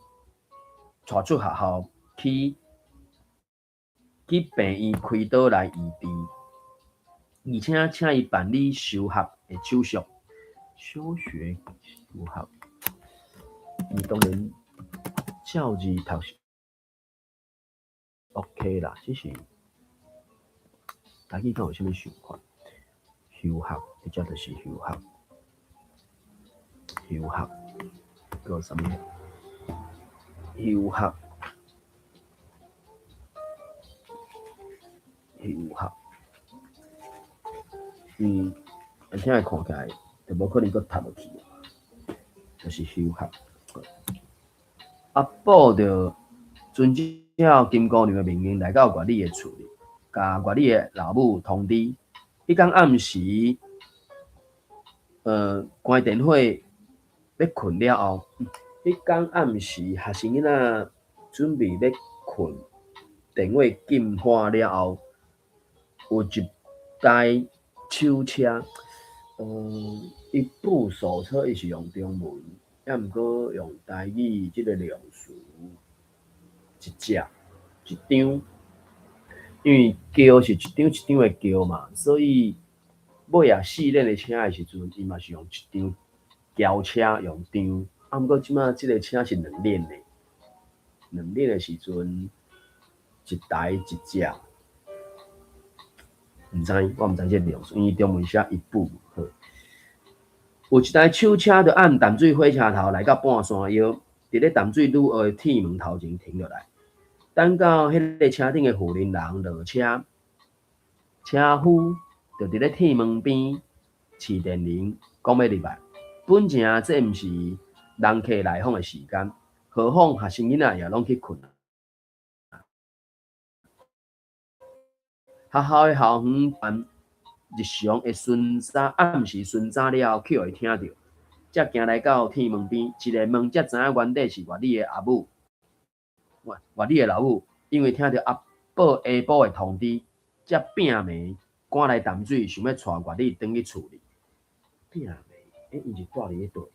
帶出學校去去病院開刀來醫治，而且請伊辦理休學的手續。休學休學，伊當然照字讀是 OK 啦，只是台語敢有啥物想法？休學，彼只就是休學，休學，閣有啥物？休學，休學，而且看起來就無可能閣讀落去，就是休學。阿寶就遵照金姑娘的命令來到月女的厝裡，共月女的老母通知。彼工暗時，關電火欲睏了後，彼工暗時學生囡仔準備欲睏，電話禁火了後，有一台手車，伊布手車伊是用中文，抑毋過用台語這个量詞，一隻一張，因為轎是一張一張的轎嘛，所以尾仔四輪的車的時陣，伊嘛是用一張轎車用張，啊，毋過這擺這个車是兩輪的， 2日的時陣，一台一隻，毋知，我毋知這個用詞，因為中文寫一部。好，有一台手車就按淡水火車頭來到半山腰，佇咧淡水女學的鐵門頭前停落來，等到彼个車頂的婦人人落車，車夫就佇咧鐵門邊飼電鈴，講欲入來。本正這毋是人客來訪的時間，何況學生囡仔也攏去睏。學校的校園辦日常的巡查，暗時巡查了後，去予伊聽著，才行來到鐵門邊，一个問才知影原底是月女的阿母，月月女的老母，因為聽著阿寶下晡的通知，才拼命趕來淡水，想欲帶月女轉去厝裡。拼命，欸，𪜶是蹛佇咧佗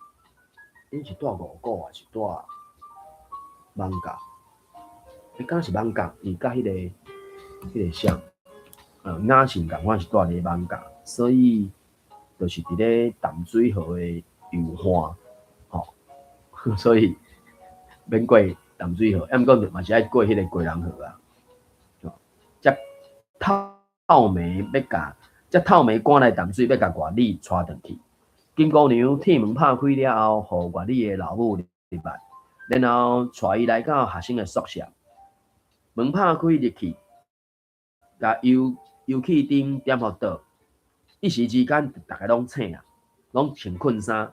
？𪜶是蹛五股抑是蹛艋舺？欸，敢是艋舺？伊佮彼个啥？雅信仝款是蹛佇咧艋舺，所以就是佇咧淡水河的右岸，吼，所以免過淡水河，抑毋過嘛是愛過彼个基隆河啊。吼，才透暝欲共，才透暝趕來淡水，欲共月女帶轉去。金姑娘鐵門拍開了後，予月女的老母入來，然後帶伊來到學生的宿舍。門拍開入去，共油油氣燈點予倒，一時之間，逐家攏醒啊，攏穿困衫，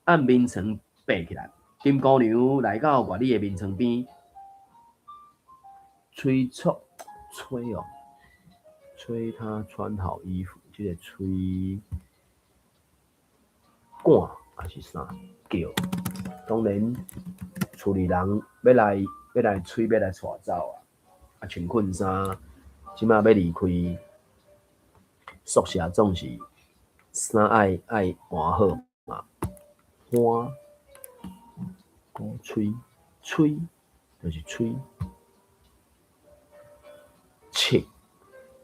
按眠床爬起來。金姑娘來到月女的眠床邊，催促催哦，催她穿好衣服，這个催趕抑是啥叫？當然，厝裡人欲來催，欲來帶走啊！啊，穿困衫，這馬欲離開宿舍，總是衫愛換好嘛。換鼓吹吹就是吹，拭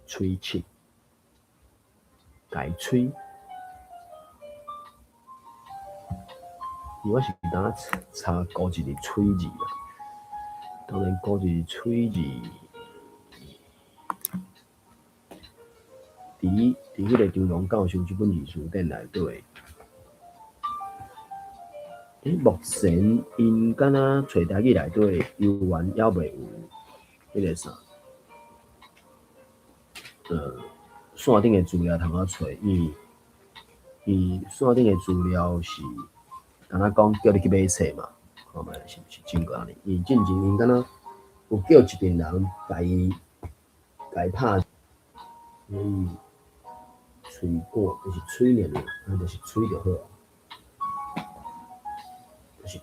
吹拭，共伊吹。我是當查古一个吹字啦，當然古一个吹字，佇彼个張龍教授這本字辭典內底，欸，目前𪜶敢若揣台語內底猶原猶未有彼個啥，線頂的資料通好揣，因為伊線頂的資料是。敢若講叫你去買冊嘛，看覓是毋是真過按呢？伊進前𪜶敢若有叫一陣人共伊拍，所以喙趕就是喙爾爾，啊，就是喙就好啊，就是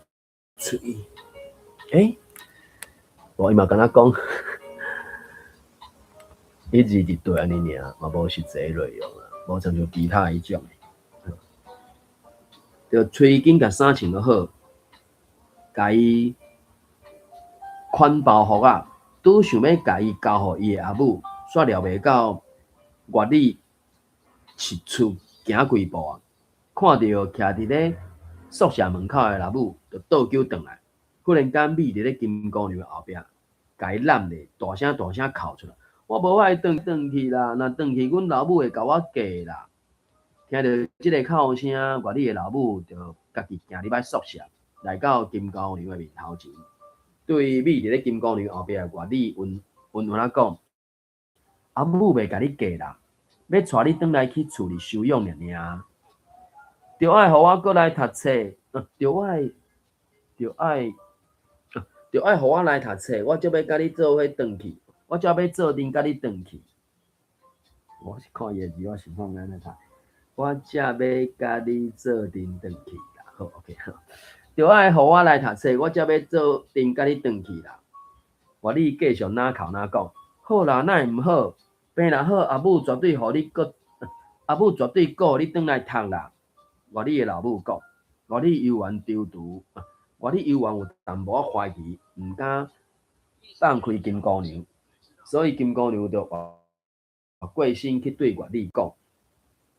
喙。欸，無伊嘛敢若講，伊字佇對按呢爾，嘛無實際內容啊，無親像其他彼種。就催緊共衫穿好，共伊寬包袱仔，拄想欲共伊交予伊的阿母，煞料袂到月女踮厝行幾步啊，看著徛佇咧宿舍門口的老母，就倒勼轉來，忽然間覕佇咧金姑娘後壁，共伊攬咧，大聲大聲哭出來。我無愛轉轉去啦，若轉去，阮老母會共我嫁啦。聽著這个哭聲，月女的老母就家己行入來宿舍，來到金姑娘的面頭前，對覕佇咧金姑娘後壁的月女溫溫溫仔講：阿母袂共你嫁啦，欲帶你轉來去厝裡收養爾爾。著愛予我閣來讀冊，著愛予我來讀冊，我才欲佮你做伙轉去，我才欲做陣佮你轉去。我是看伊的字，我想講按怎讀。我才欲佮你做陣轉去啦，好，OK，好。著愛予我來讀冊，我才欲做陣佮你轉去啦。月女繼續哪哭哪講，好啦，哪會毋好？病若好，阿母絕對予你閣，阿母絕對顧你轉來讀啦。月女的老母講，月女猶原躊躇，月女猶原有淡薄仔懷疑，毋敢放開金姑娘，所以金姑娘就轉過身去對月女講。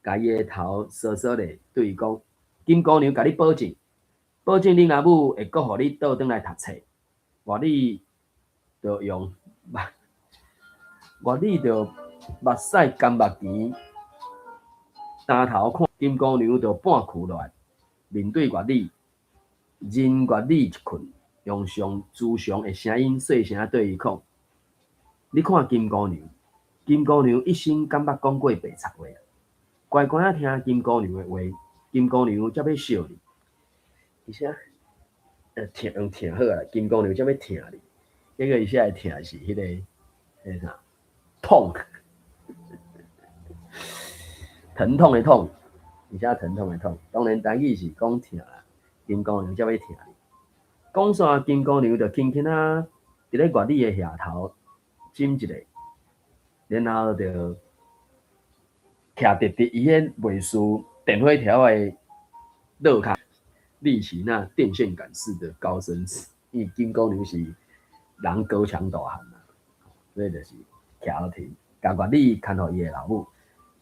共伊的頭梳梳咧，對伊講：金姑娘共你保證，保證恁阿母會閣予你倒轉來讀冊。月女就用目，月女就目屎干目墘，担頭看金姑娘就半跍落來，面對月女，任月女一困，用上慈祥的聲音細聲對伊講：你看金姑娘，金姑娘一生敢捌講過白賊話？乖乖仔聽金姑娘的話，金姑娘才欲惜你。而且，疼用疼好啊，金姑娘才欲疼你。結果伊寫的疼是彼個啥痛，疼痛的痛，而且疼痛的痛。當然台語是講疼啦，金姑娘才欲疼你。講煞金姑娘就輕輕仔佇咧月女的額頭枕一下，然後就徛直直伊彼袂輸電火條的落跤，立起那電線桿式的高身子。因為金姑娘是人高強大漢嘛，所以就是徛落去，共月女牽予伊的老母。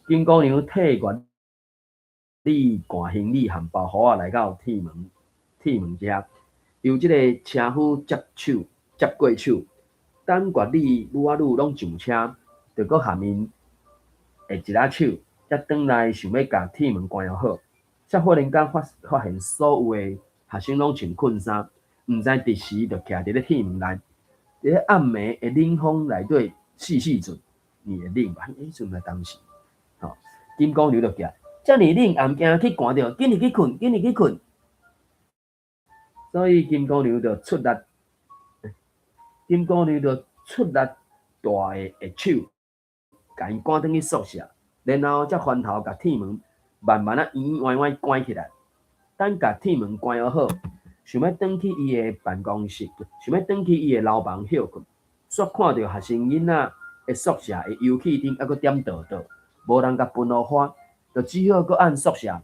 金姑娘替月女掼行李和包袱仔來到鐵門，鐵門遮，由這个車夫接手接過手，等月女母仔女攏上車，就閣含𪜶下一下手，才轉來想欲共鐵門關好，才忽然間發現所有的學生攏穿困衫，毋知佇時就徛佇咧鐵門內，佇咧暗暝的冷風內底死死陣，你會冷吧？彼陣來當時，吼，金姑娘就叫，遮爾冷也毋驚去寒著，緊入去睏，緊入去睏。所以金姑娘就出力，金姑娘就出力大的下手，共𪜶趕轉去宿舍，然後才翻頭共鐵門慢慢仔圓圓歪歪關起來。等共鐵門關好，想欲轉去伊的辦公室，想欲轉去伊的樓房歇睏，煞看著學生囡仔的宿舍的油氣燈猶閣點著著，無人共噴予花，就只好閣按宿舍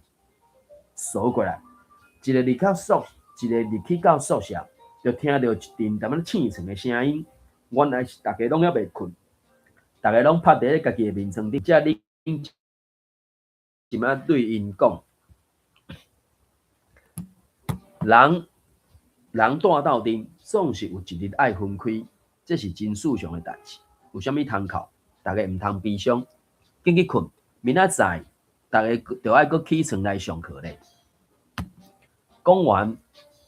鎖過來。一个入去到宿舍，就聽著一陣淡仔醒床的聲音。原來是逐家攏猶未睏，逐家攏趴佇咧家己的眠床頂。才冷一仔對𪜶講：人人蹛鬥陣，總是有一日愛分開，這是真事常的代誌。有啥物通哭？逐家毋通悲傷，緊去睏。明仔載，逐家就愛閣起床來上課咧。講完，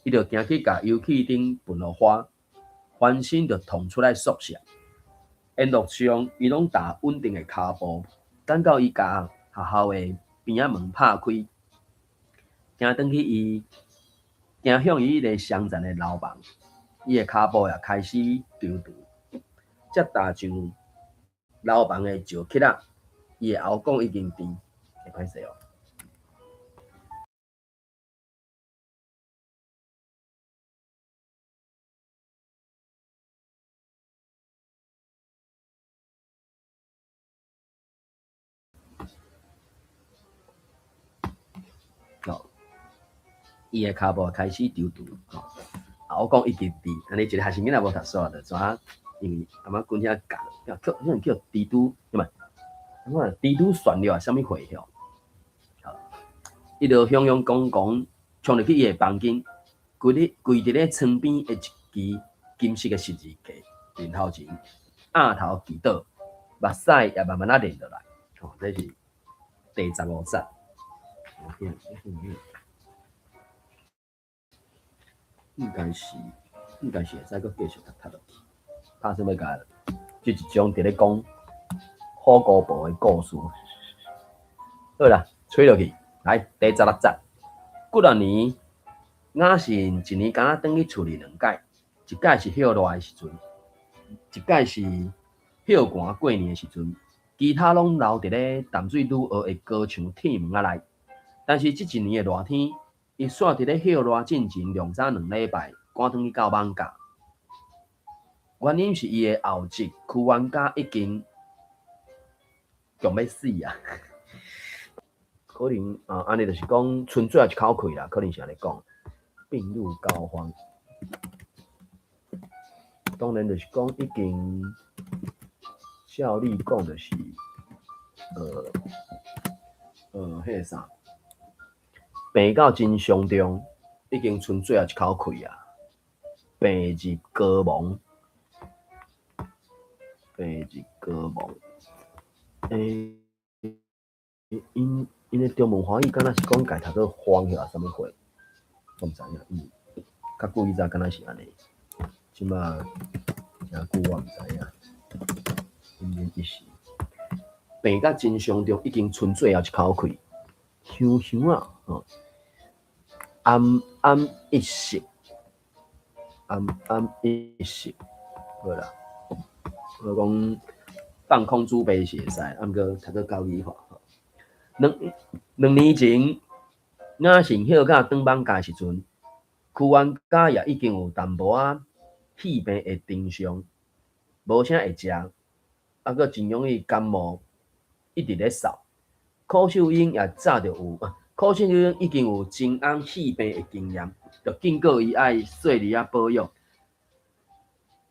伊就行去共油氣燈噴予花，翻身就衝出來宿舍。沿路上，伊攏踏穩定的跤步，等到伊共學校的邊仔門拍開，行轉去伊，行向伊彼个雙層的樓房，伊的跤步也開始踌躇，才踏上樓房的石級仔，伊的喉管已經甜，會歹勢哦。哦，伊的跤步開始踌躇，吼，啊，我講一直佇，按呢一个學生囡仔無讀書就怎影？因為感覺阮遐教，叫叫叫蜘蛛，毋係，我蜘蛛旋了啥物貨吼？伊就雄雄剛剛衝入去伊的房間，跪佇咧床邊的一支金色的十字架面頭前，額頭祈禱，目屎也慢慢仔流落來。吼，這是第十五節。應該是會使閣繼續讀讀落去。拍算欲共這一章佇咧講虎姑婆的故事。好啦，吹落去，來第十六節。幾若年，雅信一年敢若轉去厝裡兩擺，一擺是歇熱的時陣，一擺是歇寒過年的時陣，其他攏留佇咧淡水女學的高牆鐵門仔內。但是這一年的熱天，伊煞佇咧歇熱進前兩三兩禮拜趕轉去到艋舺。原因是伊的後侄屈原家已經強欲死啊！可能啊，按呢就是講，賰最後一口氣啦，可能是按呢講，病入膏肓。當然就是講已經，照理講就是，彼个啥，病到真傷重，已經賰最後一口氣啊！病入膏肓，病入膏肓。欸，𪜶𪜶的中文華語敢若是講共讀做荒抑啥物貨，我毋知影。較久以前敢若是按呢，這馬誠久我毋知影。奄奄一息，病甲真傷重，已經賰最後一口氣，香香啊，吼，奄奄一息，奄奄一息，好啦，我講放空煮白是會使，啊毋過讀做口語化。兩年前，雅信歇甲轉艋舺時陣，屈原家也已經有淡薄仔氣病的徵象，無啥會食，啊，閣真容易感冒，一直咧嗽。柯秀英也早就有，柯秀英已經有真翁氣病的經驗，就警告伊愛細膩仔保養，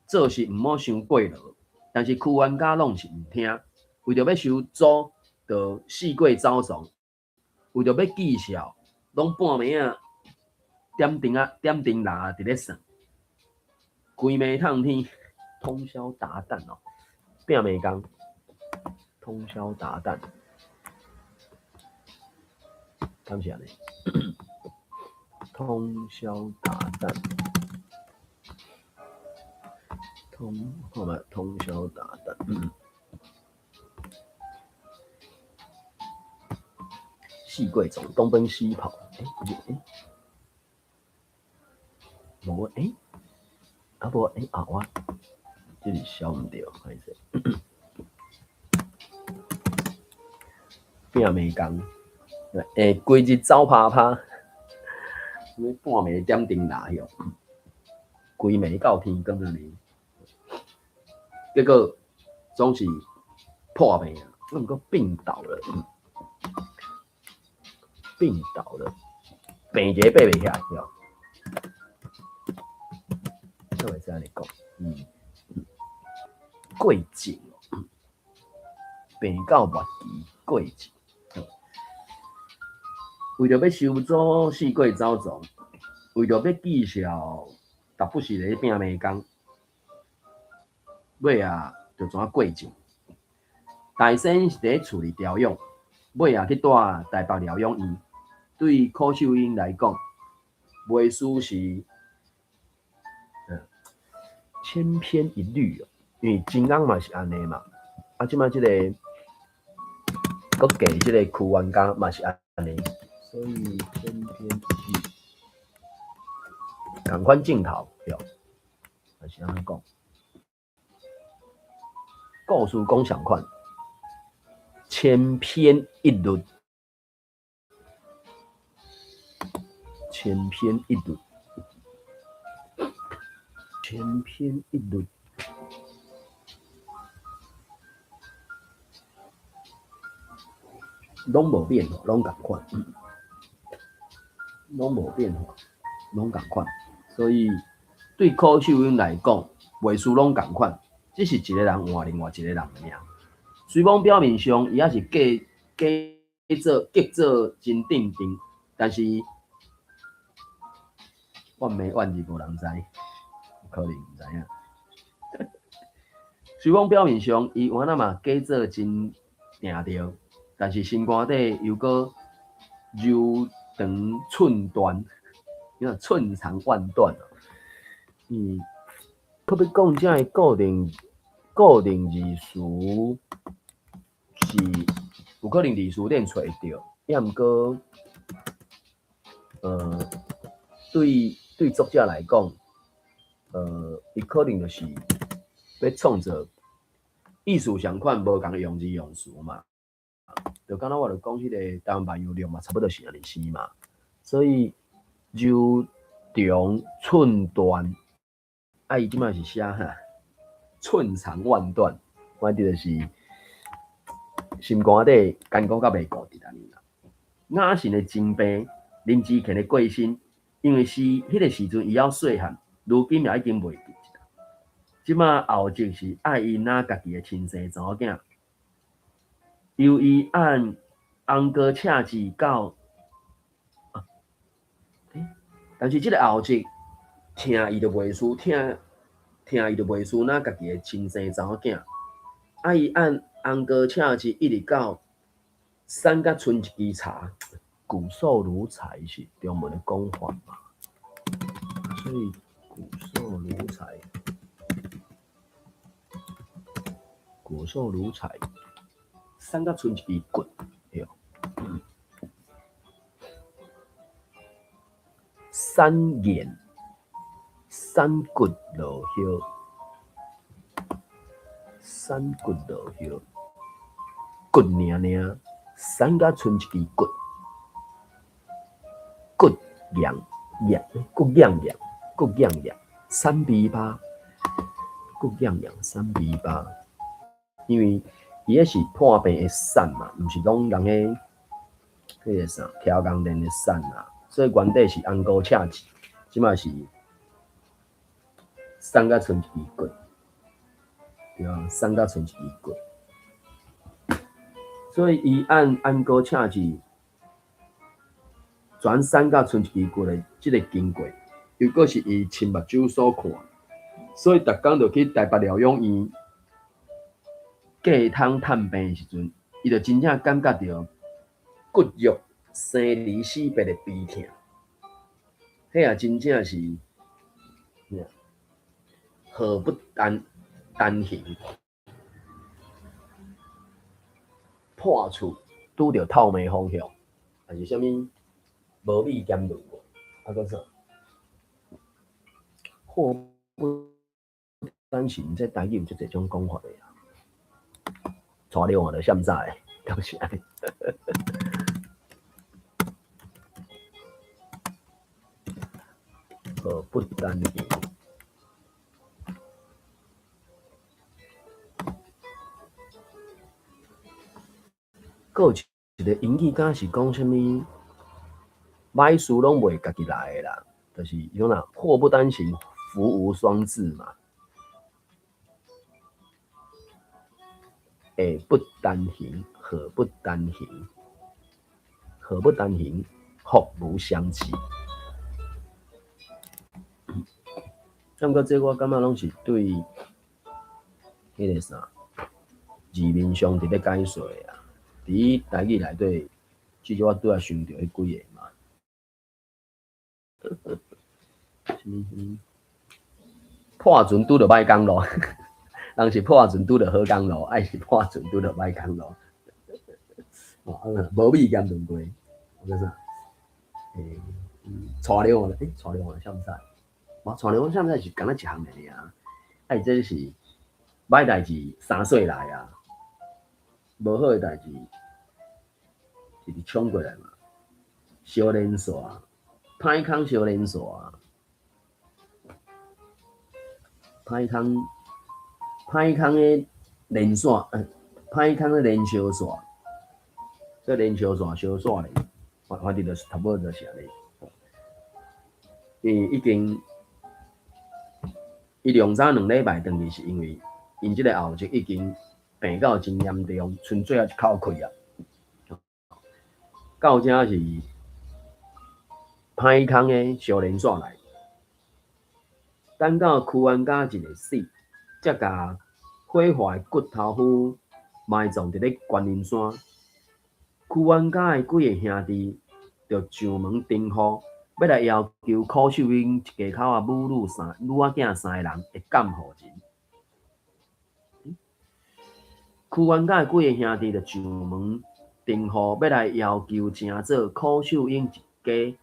做事毋好傷過勞。但是屈原家攏是毋聽，為著欲收租，就四過走倯；為著欲見笑，攏半暝仔點燈仔點燈籠佇咧算，規暝透天，通宵達旦哦，拼命工，通宵達旦，敢是按呢？通宵達旦，通看覓通宵達旦。四過總東奔西跑，欸，不是，欸，無欸，啊無欸啊我這是寫毋著，歹勢。拼命工，欸，規日走趴趴，啥物半暝點燈籠曉，規暝到天光按呢，結果總是破病啊，毋過病倒了。病倒了，病一个爬袂起來，對。怎會使按呢講？過症，病到末期過症，為著欲收租四過走倯，為著欲見笑，逐不時咧拼命工，尾仔就怎過症。大仙是佇咧厝裡調養，尾仔去蹛台北療養院。對柯秀英來講，袂輸是千篇一律哦，因為真翁嘛是按呢嘛，啊，這馬這個閣嫁這個屈原家嘛是按呢，所以千篇一律，仝款鏡頭對，嘛是按呢講，故事講仝款，千篇一律。千篇一律，千篇一律，攏無變化，攏仝款，攏無變化，攏仝款。所以對柯秀英來講，袂輸攏仝款，只是一個人換另外一個人爾。雖罔表面上伊猶是假假做結做真鎮定，但是。怨罵怨字無人知，有可能毋知影。雖講表面上伊原來嘛假做真定著，但是心肝底猶閣柔腸寸斷，你看寸長萬斷哦。閣欲講這个固定字詞是有可能佇詞典揣會著，抑毋過，對作者來講，伊可能就是欲創造意思仝款，無仝用字用詞嘛。就敢若我著講彼個台灣萬有錄嘛，差不多是按呢生嘛。所以柔腸寸斷，啊，伊這擺是寫哈寸長萬斷，反正就是心肝底堅固甲袂固執按呢啦。雅信的情病，林志乾的過身，因為是彼個時陣伊猶細漢，如今也已經袂記得。這擺後集是愛伊若家己的親生查某囝，由伊按紅歌赤字到，但是這個後集疼伊就袂輸疼，疼伊就袂輸，若家己的親生查某囝。啊！伊按紅膏赤字一直到瘦甲賰一支柴，骨瘦如柴是中文的講法嘛？所以骨瘦如柴，骨瘦如柴，瘦甲賰一支骨，對。瘦眼，瘦骨落葉。瘦骨落葉，骨爾爾，瘦甲賰一支骨，骨硬硬，骨硬硬，骨硬硬，瘦琵琶，骨硬硬，瘦琵琶。因為伊彼是破病的瘦嘛，毋是講人彼彼个啥超工練的瘦啊，所以原底是紅膏赤字，這擺是瘦甲賰一支骨。對啊，瘦甲賰一支骨，所以伊按紅膏赤字，全瘦甲賰一支骨的這個經過，又閣是伊親目睭所看，所以逐工就去台北療養院隔窗探病的時陣，伊就真正感覺著骨肉生離死別的悲痛，彼也真正是禍不單單行，破厝拄著透明方向，還是啥物無米兼論無？啊，閣啥？禍不單行，這台語有足濟種講法的啊。帶你換著啥物的，敢是按呢？禍不單行。閣有一個英語，敢是講啥物歹事攏袂家己來的啦，就是伊講啦，禍不單行，福無雙至嘛。禍不單行，禍不單行，禍不單行，福無雙至。毋過這我感覺攏是對彼個啥字面上佇咧解說的啊。佇台語內底，至少我拄仔想著彼幾个嘛。啥物啥物？破船拄著歹工路，人是破船拄著好工路，愛是破船拄著歹工路。哦，無米兼論過，閣啥？欸，帶了欸，帶了啥物事？無帶了啥物事是敢若一項爾爾。啊，伊這是歹代誌三歲來啊，無好的代誌一直衝過來嘛，相連線，歹空相連線，歹空歹空的連線，歹空的連相線，這連相線相線咧，反正就是差不多就是按呢。伊已經伊兩早兩禮拜轉去，是因為𪜶這個後日已經病到真嚴重，賰最後一口氣啊！到遮是歹空的相連線來，等到屈原家一个死，才共火化的骨頭夫埋葬佇咧觀音山。屈原家的幾个兄弟就上門訂戶，欲來要求許秀英一家口仔母女三女仔囝三个人的監護人。屈原家的幾个兄弟就上門訂戶，欲來要求成做許秀英一家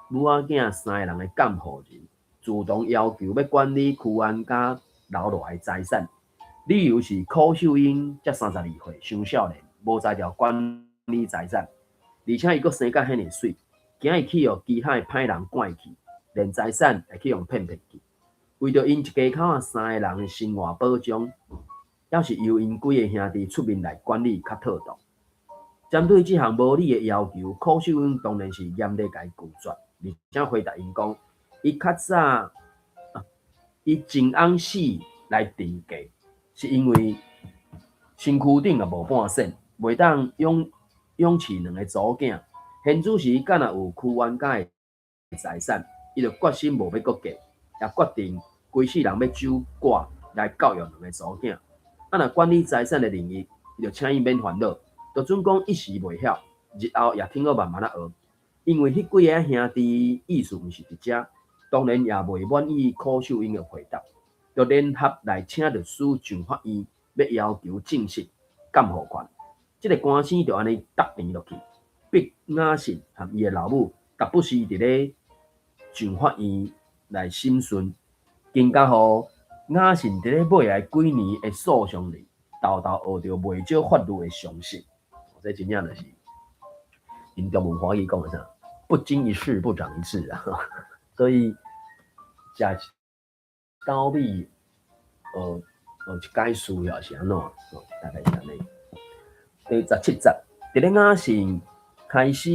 母仔囝三个人的監護人，主動要求欲管理屈原家留落來的財產，理由是許秀英才32歲，傷少年，無才調管理財產，而且伊閣生甲遐爾媠，驚伊去予其他的歹人趕去，連財產會去予騙騙去。為著𪜶一家口仔三个人的生活保障，猶是由𪜶幾个兄弟出面來管理較妥當。針對這項無理的要求，許秀英當然是嚴厲共伊拒絕，而且回答𪜶講，伊較早伊真翁死來訂嫁，是因為身軀頂也無半仙，袂當養養飼兩个查某囝。現此時敢若有屈原家的財產，伊就決心無欲閣嫁，也決定規世人欲守寡來教育兩个查某囝。啊，若管理財產的能力，伊就請伊免煩惱，就準講一時袂曉，日後也挺好慢慢仔學。因為彼幾个兄弟意思毋是佇遮，當然也袂滿意柯秀英的回答，就聯合來請律師上法院，欲要求證實監護權。這个官司就按呢觸纏落去，逼雅信和伊的老母，逐不時佇咧上法院來審訊，更加予雅信佇咧未來幾年的訴訟裡，沓沓學著袂少法律的常識。這真正就是𪜶中文華語講的啥？不經一事不長一智啊！所以食一斗米，學學一解事也是按怎？大概是按呢。第17節，佇咧雅信開始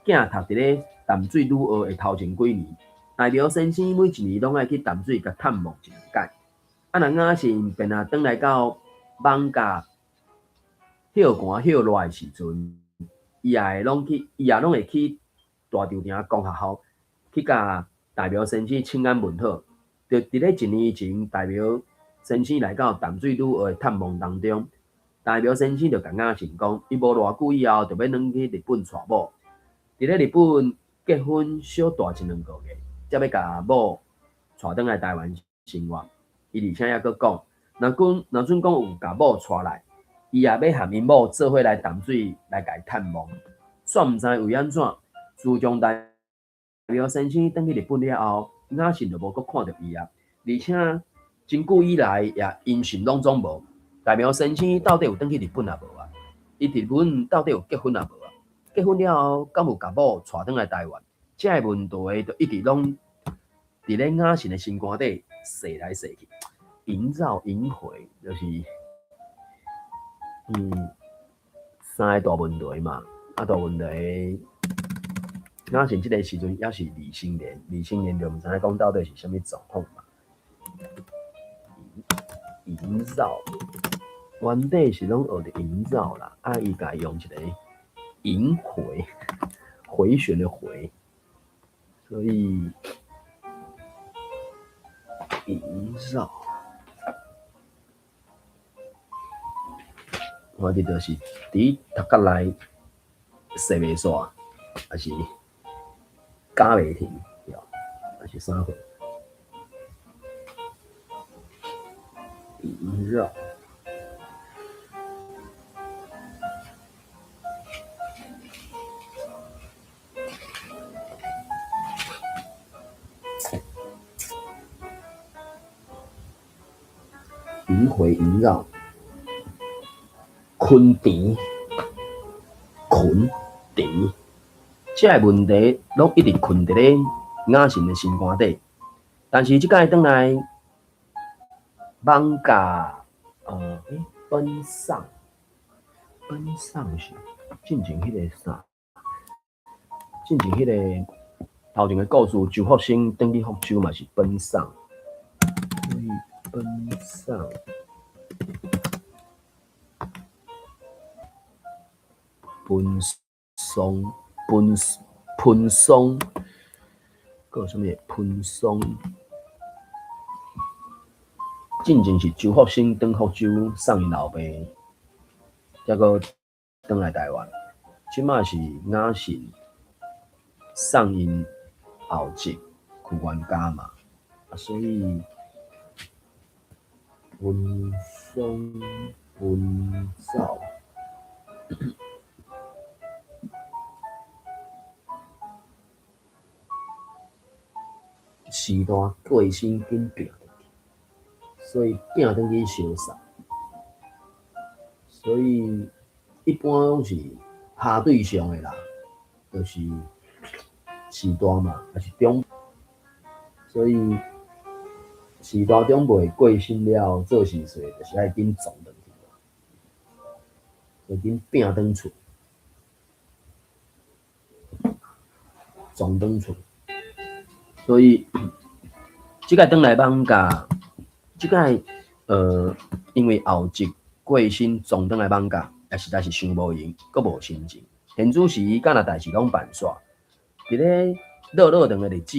囝讀佇咧淡水女學的頭前幾年，大苗先生每一年攏愛去淡水共探望一兩擺。啊，若雅信便若轉來到艋舺歇寒歇熱的時陣，伊也會攏去，伊也攏會去大稻埕公學校去共大苗先生請安問好。就佇咧一年前，大苗先生來到淡水女學的探望當中，大苗先生就共雅信講，伊無偌久以後就欲轉去日本娶某，佇咧日本結婚小蹛一兩个月，才欲共某帶轉來台灣生活。伊而且猶閣講，若講若準講有共某帶來，伊也欲和𪜶某做伙來淡水來共伊探望。煞毋知為按怎，自從大苗先生轉去日本了後，雅信就無閣看著伊啊。而且真久以來也音訊攏總無。大苗先生到底有轉去日本抑無啊？伊佇日本到底有結婚抑無啊？結婚了後，敢有共某帶轉來台灣？這个問題就一直攏佇咧雅信的心肝底踅來踅去，縈繞縈迴，就是三个大問題嘛。啊，大問題，雅信這个時陣猶是未成年，未成年就毋知影講到底是啥物狀況嘛。縈繞，原底是攏學著縈繞啦，啊，伊共用一个縈迴，迴旋的迴，所以縈繞，我佇就是佇頭殼內踅袂煞，抑是咬袂停，對，抑是啥貨？縈繞，縈迴縈繞，困甜，困甜，這个問題攏一直困佇咧雅信的心肝底，但是這擺轉來艋舺，欸，奔喪，奔喪是進前彼个啥？進前彼个頭前的故事，周福生轉去福州嘛是奔喪，所以奔喪，奔喪，奔奔喪，閣有啥物？奔喪。進前是周福生轉福州送𪜶老爸，才閣轉來台灣。這馬是雅信送𪜶後侄去冤家嘛，啊，所以奔喪奔走，時代過身緊拼。所以摒轉去相送，所以一般攏是下對象的啦，就是序大嘛，抑是長，所以序大長輩過身了後，做序細就是愛緊傱轉去嘛，就緊摒轉厝，傱轉厝，所以這擺轉來艋舺。這擺因為後侄過身，傱轉來艋舺，也實在是傷無閒，閣無心情。現此時，敢若代誌攏辦煞，佇咧落落長的日子，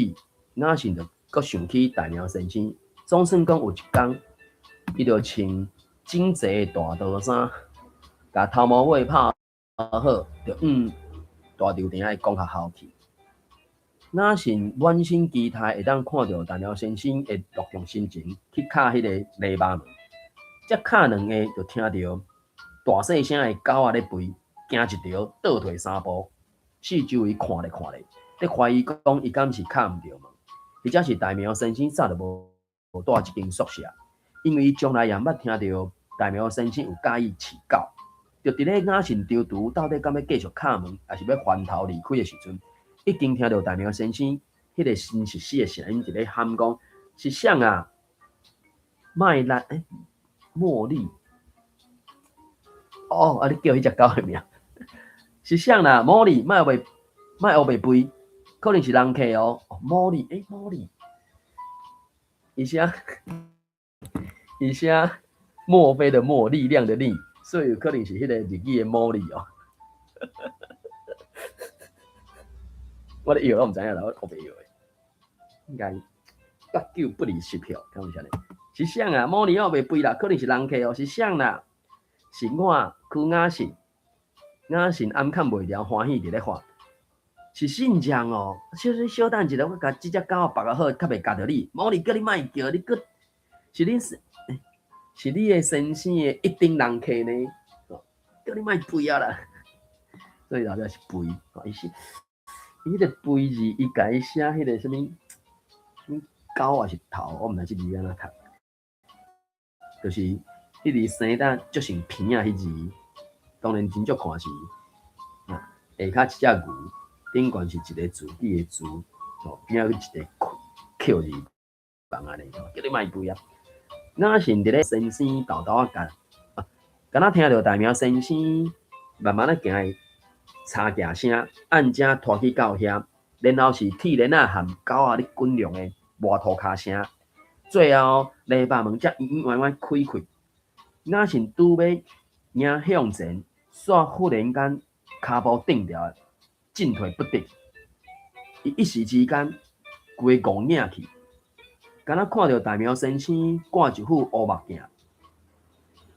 雅信就閣想起大猫先生，總算講有一工，伊就穿整齊的大道衫，共頭毛尾拍好，就往大稻埕的公學校去。雅信滿心期待會當看著大貓先生的樂重心情去敲彼個籬笆門，才敲兩下就聽著大細聲的狗仔咧吠，驚一趒，倒退三步，四周圍看咧看咧，咧懷疑講伊敢是敲毋著門，或者是大貓先生早就無蹛這間宿舍，因為伊從來也毋捌聽著大貓先生有佮意飼狗。就佇咧雅信躊躇到底敢欲繼續敲門，抑是欲翻頭離開的時陣，已經聽著大貓先生彼個真熟悉的聲音佇咧喊講：是啥啊？麥力欸，茉莉。哦，啊！你叫彼隻狗的名？是啥啦？茉莉，莫烏白，莫烏白吠，可能是人客哦。茉莉，欸，茉莉，伊寫伊寫墨菲的墨，力量的力，所以有可能是彼個日語的魔力哦。我咧搖，我毋知影啦，我烏白搖的，應該八九不離十票，敢有啥呢？是啥啊？魔力烏白吠啦，可能是人客哦。是啥啦？是我許雅信，雅信暗崁袂牢，歡喜佇咧喊，是信將哦。小小等一下，我共這隻狗縛好，較袂咬著你。魔力叫你莫叫，你閣是恁是你的先生的一等人客呢？叫你莫吠啊啦！所以後壁是吠，伊是伊彼個吠字，伊共伊寫彼個啥物啥物狗抑是頭，我毋知這字按怎讀，就是彼字生得足像鼻仔彼字，當然真足看是啊，下跤一隻牛，頂懸是一個自己的字，吼，邊仔閣一個扣字旁按呢，叫你莫吠啊！雅信佇咧先生沓沓仔共，啊，敢若聽著大貓先生慢慢仔行的柴行聲，按正拖去到遐，然後是鐵鏈仔和狗仔咧滾動的磨塗跤聲，最後籬笆門才圓圓歪歪開開。雅信拄欲迎向前，煞忽然間跤步頓牢，進退不得。伊一時之間規個戇影去，敢若看著大貓先生掛一副烏目鏡，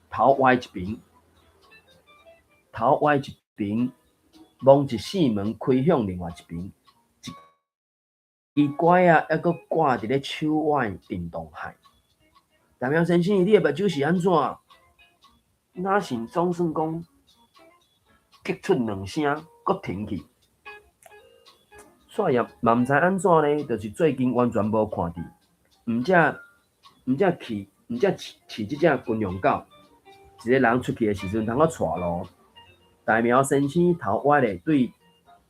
頭歪一邊，頭歪一邊，望一扇門開向另外一邊，一支拐仔猶閣掛佇咧手腕震動海。大貓先生，你的目睭是按怎？雅信總算講激出兩聲，閣停去。煞也嘛毋知按怎呢，就是最近完全無看佇，毋才毋才飼毋才飼飼這隻軍用狗，一个人出去的時陣通好帶路。大貓先生頭歪咧，對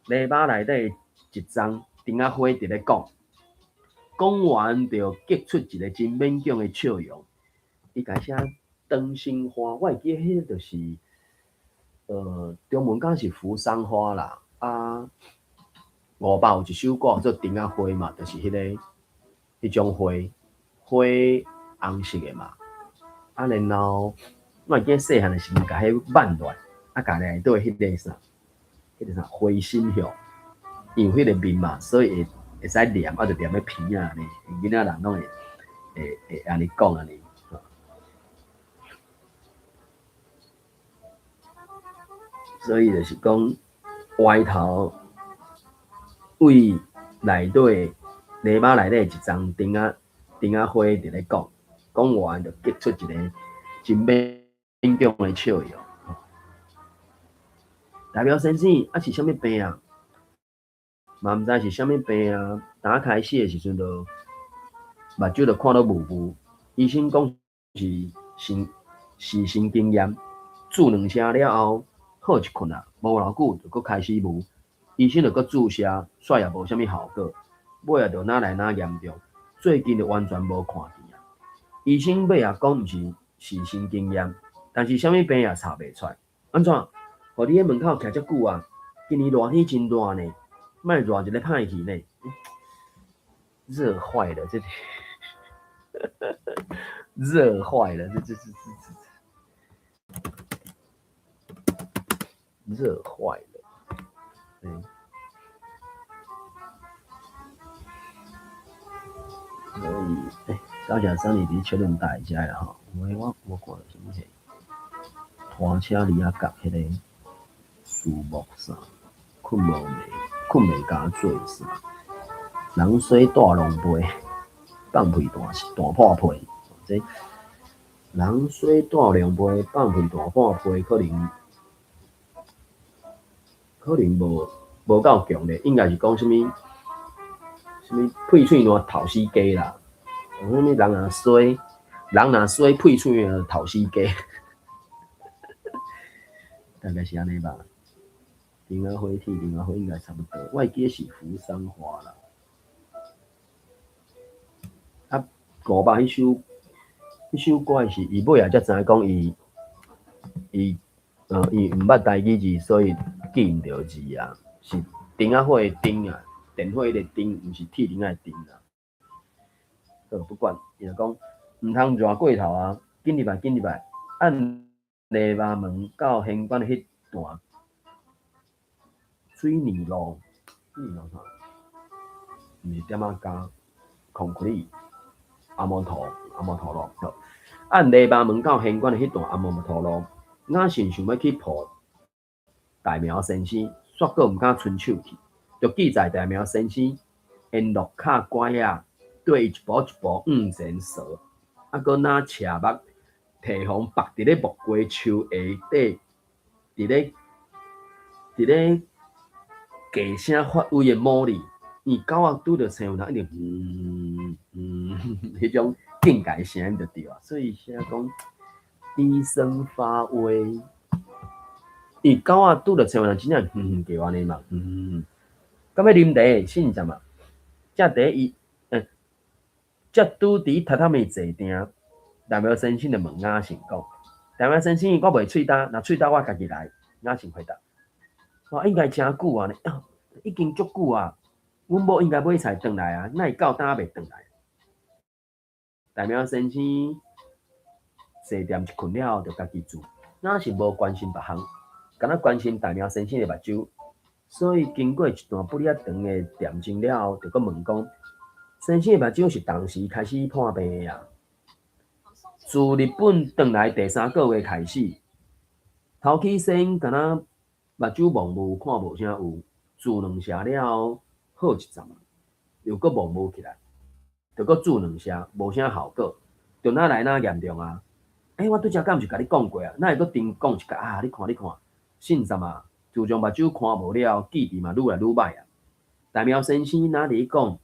籬笆內底一叢釘仔花佇咧講，講完就激出一个真勉強的笑容。伊共寫燈芯花，我會記得彼個就是，中文敢是扶桑花啦。啊，伍佰有一首歌叫做《釘仔花》嘛，就是彼个彼種花，花紅色的嘛。啊，然後我會記得細漢的時陣，共彼挽落來，啊，共內底彼個啥，彼個啥花心葉，因為彼個面嘛，所以會會使黏，啊，就黏咧鼻仔按呢，囡仔人攏會會會按呢講按呢。所以就是講，歪頭對內底籬笆內底一叢釘仔釘仔花佇咧講，講完就激出一个真勉強的笑容。大貓先生，啊是啥物病啊？嘛毋知是啥物病啊！打開始的時陣就目睭就看到霧霧，醫生講是神是神經炎，注兩聲了後好一困啊，無偌久就閣開始霧，醫生就閣注射，煞也無啥物效果，尾仔就愈來愈嚴重，最近就完全無看見啊。醫生尾仔講毋是是神經炎，但是啥物病也查袂出來。按怎？予你佇門口徛遮久啊？今年熱天真熱呢，莫熱一个歹去呢。熱壞了，這熱壞了，這這這這這熱壞了。嗯。欸，感謝 Sunny 佇確認大遮啦吼。有的我無看著啥物貨，拖車離仔角彼個樹木啥，睏無眠，睏袂加做啥？人衰帶狼狽，放屁大大破屁。這人衰帶狼狽，放屁大破屁，可能可能無無夠強烈，應該是講啥物？啥物屁喙瀾頭死雞啦？啥物人若衰，人若衰屁喙瀾頭死雞，大概是按呢吧。丁仔花鐵丁仔花應該差不多，我會記得是扶桑花啦。啊，500彼首，彼首歌是伊尾仔才知影講伊伊伊毋捌台語字，所以記毋著字啊。是丁仔花的丁啊，電火的丁，毋是鐵釘仔的釘啊。好，不管，伊就講毋通熱過頭啊！緊入來，緊入來，按籬笆門到玄關的彼段水泥路，水泥路啥？毋是點仔膠，concrete，阿摩托，阿摩托路。好，按籬笆門到玄關的彼段阿摩托路，雅信想欲去抱大苗先生，煞閣毋敢伸手去，就記載大苗先生沿路敲拐仔，對伊一步一步向前踅，啊，閣若斜目提防縛佇咧木瓜樹下底，佇咧低聲發威的魔力，伊狗仔拄著生人一定嗯嗯，彼種境界聲音就對啊，所以寫講低聲發威，伊狗仔拄著生人真正哼哼叫按呢嘛，嗯，到尾啉茶信什嘛？這茶伊，才拄佇榻榻米坐定，大苗先生就問雅信講：大苗先生，我袂喙焦，若喙焦我家己來。雅信回答：哇，應該誠久啊，已經足久啊，阮某應該買菜轉來啊，哪會到今未轉來？大苗先生坐踮一困了後，就家己煮。雅信無關心別項，干焦關心大苗先生的目睭，所以經過一段不哩仔長的恬靜了後，就閣問講：先生的目睭是當時開始破病的啊？自日本轉來第三個月開始，頭起先敢若目睭模糊，看無啥有，注兩下了後好一陣，又閣模糊起來，就閣注兩下，無啥效果，就哪來哪嚴重啊？欸，我拄才敢毋是共你講過啊？哪會閣重講一擺啊？你看，你看，信什啊？自從目睭看無了後，記憶嘛愈來愈䆀啊。大苗先生若佇講，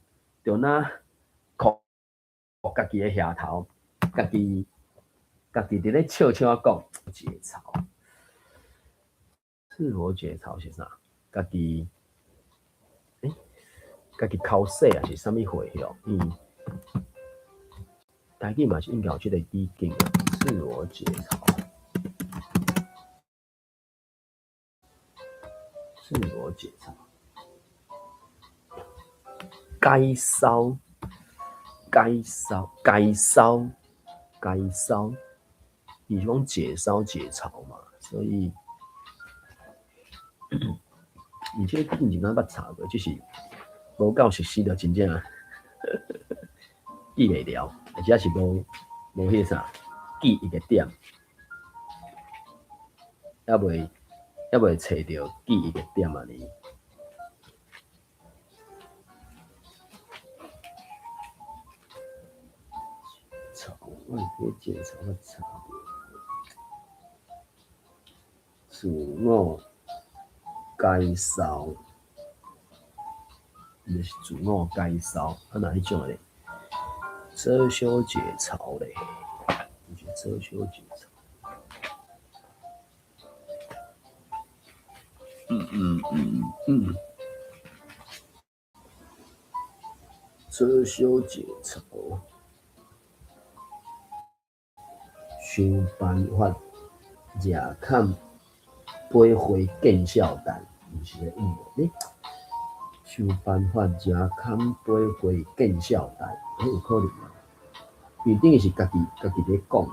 就若哭家己的額頭，家己家己佇咧笑笑仔講解嘲，自我解嘲是啥？家己，欸，家己剾洗啊是啥物貨吼？嗯，台語嘛是應該有這個語境啊，自我解嘲，自我解嘲，解騷，解騷，解騷，解騷，伊是講解騷解嘲嘛，所以，而且以前敢捌查過，只是無夠熟悉就真正記袂牢，而且是無無彼個啥記憶的點，猶未揣著記憶的點按呢。我會記得解嘲我查過，自我解嘲，伊就是自我解嘲，啊哪彼種咧？遮羞解嘲咧，毋是遮羞解嘲。嗯嗯嗯嗯，遮羞解嘲，想辦法掠崁飛花見笑蛋，毋是咧嗯咧，想辦法掠崁飛花見笑蛋，欸，有可能啊？伊等於是家己家己佇咧講，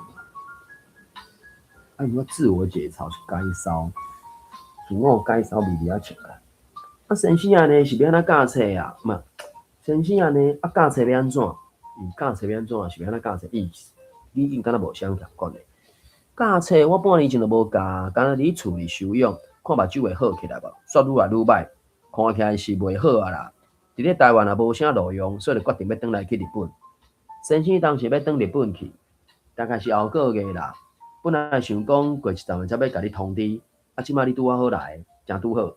啊，如果自我解嘲是解騷，自我解嘲微微仔笑啊。啊，先生按呢是欲按怎教冊啊？嘛，先生按呢啊教冊欲按怎？伊教冊欲按怎？是欲按怎教冊？伊語境敢若無相仝款的。教冊我半年前就無教，敢若佇厝裡休養，看目睭會好起來無？煞愈來愈䆀，看起來是袂好啊啦。佇咧台灣也無啥路用，所以就決定欲轉來去日本。先生當時欲轉日本去，大概是後個月啦。本來想講過一陣才欲共你通知，啊，這擺你拄仔好來，誠拄好。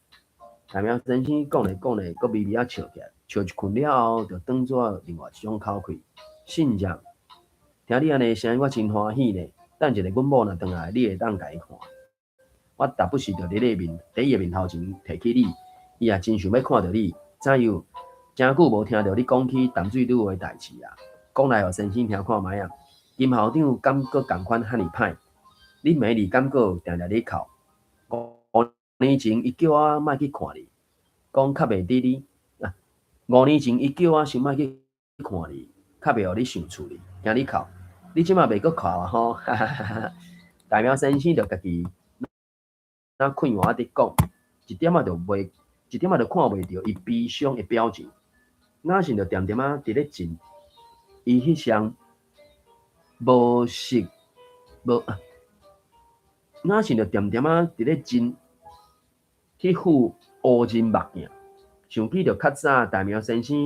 大喵先生講咧講咧，閣微微仔笑起來，笑一困了後，就當做另外一種口氣。信長，聽你按呢聲音，我真歡喜呢。等一下阮某若轉來，你會當共伊看。我逐不時就佇咧面，佇伊的面頭前提起你，伊也真想欲看著你。怎樣？誠久無聽著你講起淡水女的代誌啊！講來予先生聽看覓仔。金校長敢閣仝款遐爾歹？你美麗敢閣定定咧哭？5年前伊叫我莫去看你，講較袂得你。啊，5年前伊叫我先莫去看你，較袂予你想厝裡，驚你哭。你這馬袂閣哭啊吼！哈哈哈哈！大喵先生就家己若快活佇講，一點仔就袂，一點仔就看袂著伊悲傷的表情。雅信就恬恬仔佇咧浸伊彼雙無色無啊，雅信就恬恬仔佇咧浸彼副烏人目鏡，想起著較早大喵先生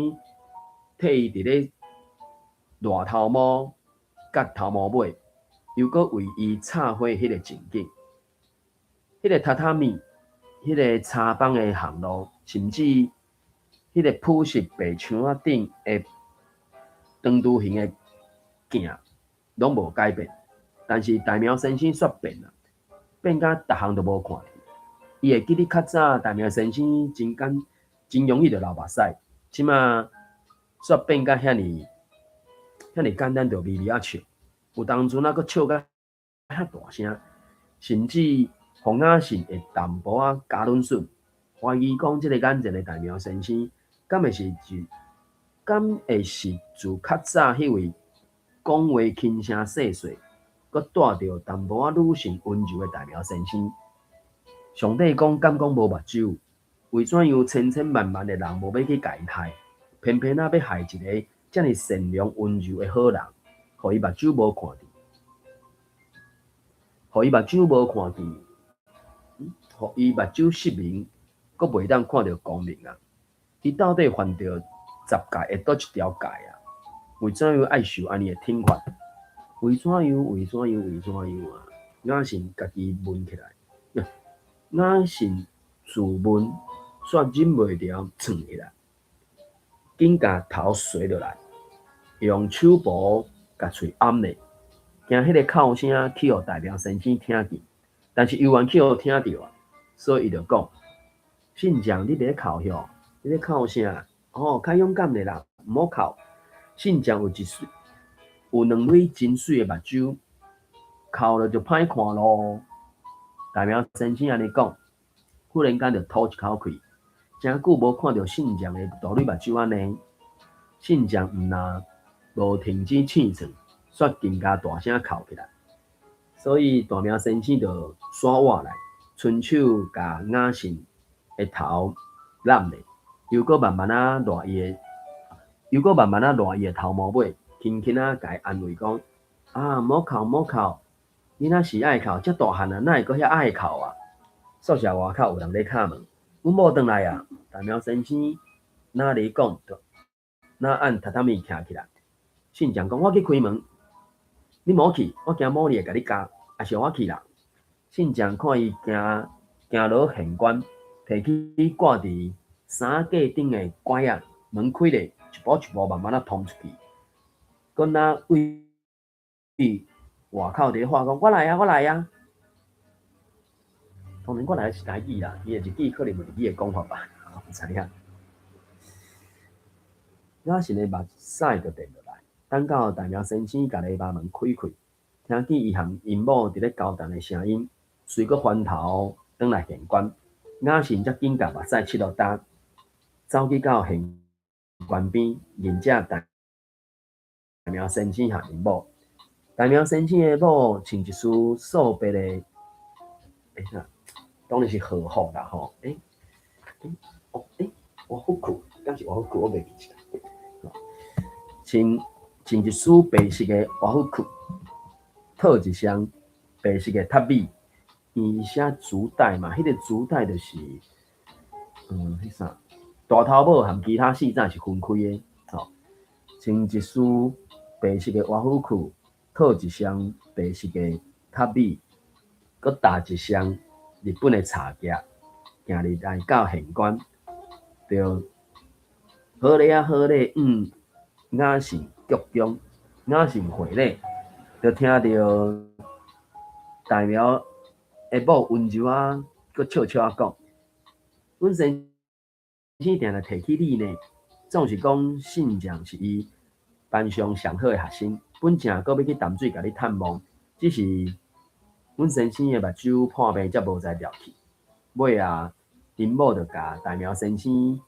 替伊佇咧捋頭毛佮頭毛尾，又閣為伊插花彼个情景，彼个榻榻米，彼个茶房的巷路，甚至彼个鋪設白牆仔頂的長錘形的鏡，攏無改變。但是大喵先生煞變啊，變甲逐項都無看去。伊會記得較早大喵先生真簡真容易就流目屎，這馬煞變甲遐爾遐爾簡單，就微微仔笑。有當陣啊，閣笑甲遐大聲，甚至予雅信會淡薄仔加忍順，懷疑講這个眼前的大喵先生，敢會是自較早彼位講話輕聲細細，閣帶著淡薄仔女性溫柔的大喵先生。上帝講敢講無目睭？為怎樣千千萬萬的人無欲去共伊害，偏偏仔欲害一个遮爾善良溫柔的好人，予伊目睭無看見，予伊目睭無看見，予伊目睭失明，閣袂當看著光明啊！伊到底犯著十戒的佗一條戒啊？為怎樣愛受按呢的懲罰？為怎樣？為怎樣？為怎樣啊？雅信家己問起來，雅信自問，煞忍袂牢嗆起來，緊共頭垂落來，用手脯共喙掩咧，驚彼个哭聲去予大喵先生聽見。但是猶原去予聽著啊，所以伊就講：信長，你佇咧哭吼？你咧哭啥？哦，較勇敢咧啦，毋好哭。信長有一媠，有兩蕊真媠的目睭，哭了就歹看囉。大喵先生按呢講，忽然間就吐一口氣。誠久無看著信長的大蕊目睭按呢，信長毋但無停止凊嗆，煞更加大聲哭起來。所以大喵先生就徙倚來，伸手共雅信的頭攬咧，又閣慢慢仔捋伊的，又閣慢慢仔捋伊的頭毛尾，輕輕仔共伊安慰講：啊，毋好哭，毋好哭，囡仔是愛哭，遮大漢啊，哪會閣遐愛哭啊？宿舍外口有人咧敲門，阮某轉來啊！大喵先生若咧講，就若按榻榻米徛起來。信長講：我去開門，你毋好去，我驚某你會共你咬，抑是我去啦。信長看伊行行落玄關，提起掛佇衫架頂的拐仔，門開咧，一步一步慢慢仔通出去，閣若對外口佇咧喊講：我來啊，我來啊！當然我來是台語啦，伊的日語可能無日語的講法吧，毋知影。雅信的目屎就澱落來，等到大喵先生共籬笆門開開，聽見伊和𪜶某佇咧交談的聲音，隨閣翻頭轉來玄關，雅信才緊共目屎拭落焦，走去到玄關邊迎接大喵先生和𪜶某。大喵先生的某穿一束素白的，欸，當然是和服啦吼，欸，欸，哦，欸，和服褲，敢是和服褲，我袂記得。穿穿一束白色的和服褲，套一雙白色的塔米，伊寫竹袋嘛，彼個竹袋就是，彼啥，大頭某和其他四仔是分開的，吼。穿一束白色的和服褲，套一雙白色的塔米，閣踏一雙日本的柴屐，行入來到玄關，就好禮仔好禮，雅信鞠躬，雅信回禮，就聽著大苗的某溫柔仔，閣笑笑仔講：阮先生定定提起你呢，總是講信將是伊班上上好的學生，本正閣欲去淡水共你探望，只是阮先生的目睭破病才無才調去。尾仔，𪜶某就共大苗先生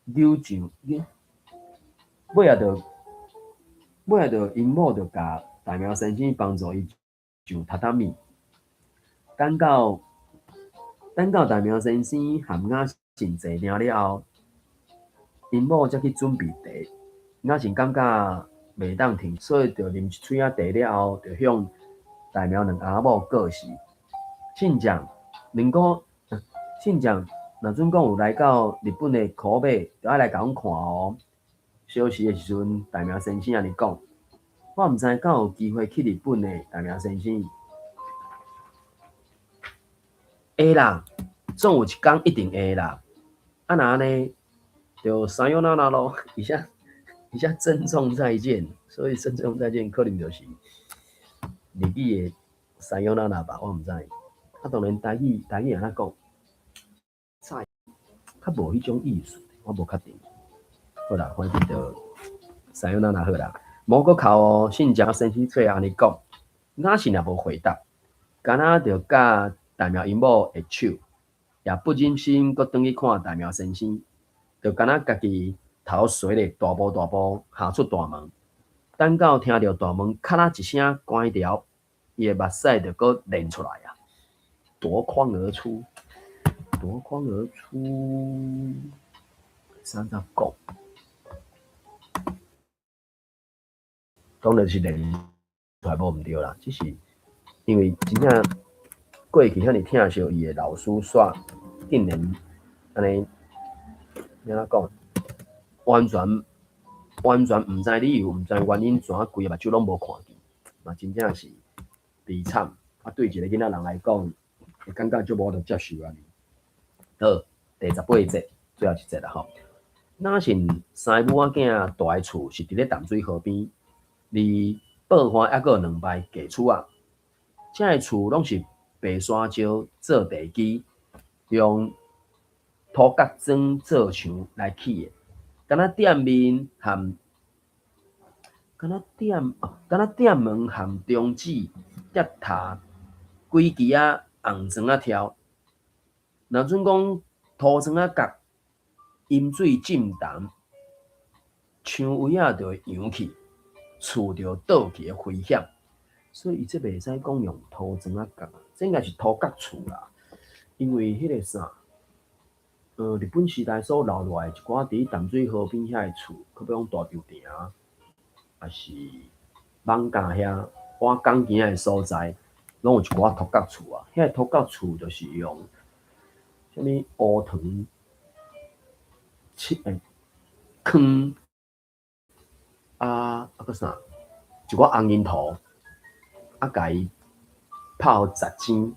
扭上，尾仔就𪜶某就共大苗先生幫助伊上榻榻米。等到大苗先生和雅信坐定了後，𪜶某才去準備茶。雅信感覺袂當停，所以就啉一喙仔茶了後，就向大苗兩翁仔某告辭。信將兩個，信將若準講有來到日本的苦尾，就愛來共阮看哦。小時的時陣，大苗先生按呢講，我毋知敢有機會去日本呢。大苗先生，會啦，總有一工一定會啦。啊若按呢，就さよなら囉，而且珍重再見，所以珍重再見可能就是日語的さよなら吧，我毋知。啊，當然台語按怎講，較無彼種意思，我無確定。好啦，反正就さよなら好啦。無閣哭哦，信將先生最後按呢講，雅信也無回答，敢若就佮大苗𪜶某握手，也不忍心閣轉去看大苗先生，就敢若家己頭垂咧，大步大步行出大門。等到聽著大門咔啦一聲關著，伊的目屎就閣流出來啊，奪眶而出，奪眶而出，啥怎講？當然是流出來無毋對啦，只是因為真正過去遐爾疼惜伊的老師，煞竟然按呢，按怎講？完全毋知理由，毋知原因，怎規个目睭攏無看見，嘛真正是悲慘。啊，對一個囡仔人來講，會感覺足無法度接受按呢。好，第18節，最後一節啦吼。雅信生母仔囝蹛的厝是佇咧淡水河邊，離報花猶閣有兩排低厝仔。這个厝攏是白沙石做地基，用土角磚做牆來起的。敢若店門和中指疊塔幾支仔紅磚仔柱。若準講塗磚仔角淹水浸澹，牆圍仔就會揚去，厝就倒去的危險。所以伊這袂使講用塗磚仔角，這應該是塗角厝啦。因為彼個啥，日本時代所留落來一寡佇淡水河邊遐的厝，比如講大稻埕，抑是艋舺遐挖鋼筋的所在，攏有一寡塗角厝啊。遐个塗角厝就是用啥物烏糖、坑啊閣啥，一寡紅黏土，啊，共伊拍予實精，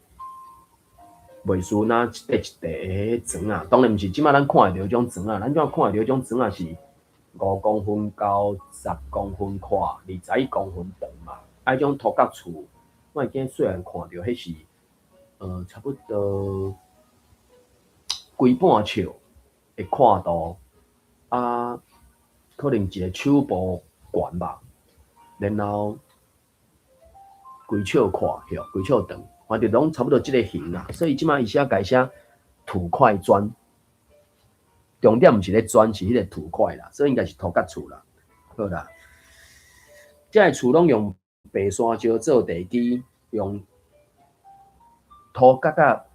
袂輸若一塊一塊的磚仔，當然毋是這擺咱看會著彼種磚仔，咱這擺看會著彼種磚仔是5公分高、10公分闊、21公分長嘛。啊，彼種塗角厝，我會記細漢看著，彼是差不多規半尺的闊度，啊，可能一个手部懸吧，然後規尺闊，吼，規尺長，反正攏差不多這个形啦。所以這擺伊寫共寫土塊磚，重點毋是咧磚，是彼个土塊啦，所以應該是塗角厝啦。好啦，這个厝攏用白沙石做地基，用塗角仔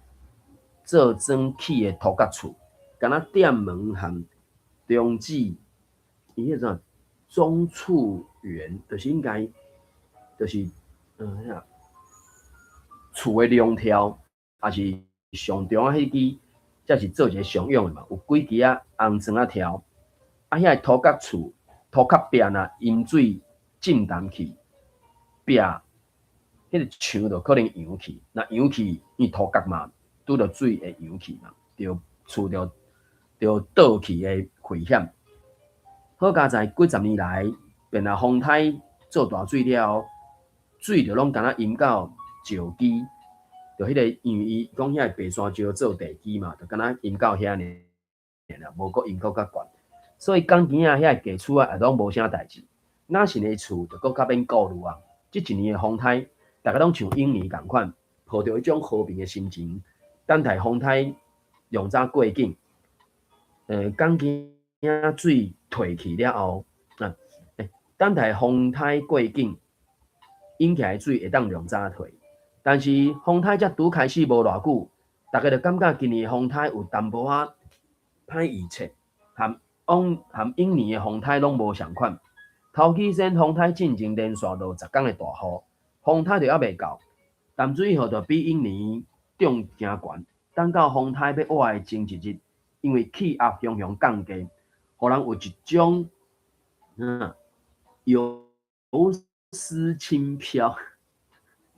做磚起的塗角厝，敢若店門和中指，伊彼個啥總厝員，就是應該，就是啥厝的梁柱，抑是上中仔彼支，才是做一个常用的嘛。有幾支仔紅磚仔柱，啊，遐个塗角厝塗角壁若淹水浸澹去，壁彼个牆就可能揚去，若揚去，因為塗角嘛，拄著水會揚去嘛，著厝著著倒去的危險。好佳哉幾十年來，便若風颱做大水了後，水就攏敢若淹到石基，就彼個因為伊講遐個白沙石做地基嘛，就敢若淹到遐爾爾，無閣淹閣較懸。所以港墘仔遐個地厝仔也攏無啥代誌，若是的厝就閣較免顧慮啊。這一年的風颱，逐家攏像往年仝款，抱著彼種和平的心情，等待風颱量早過境。港墘仔水退去了後，啊，等待風颱過境，引起來的水會當量早退。但是風颱才拄開始無偌久，逐家就感覺今年的風颱有淡薄仔歹預測，和往和往年的風颱攏無仝款。頭起先風颱進前連續落10工的大雨，風颱就猶未到，淡水河就比往年漲誠懸。等到風颱欲倚的前一日，因為氣壓雄雄降低，予人有一種游絲輕飄，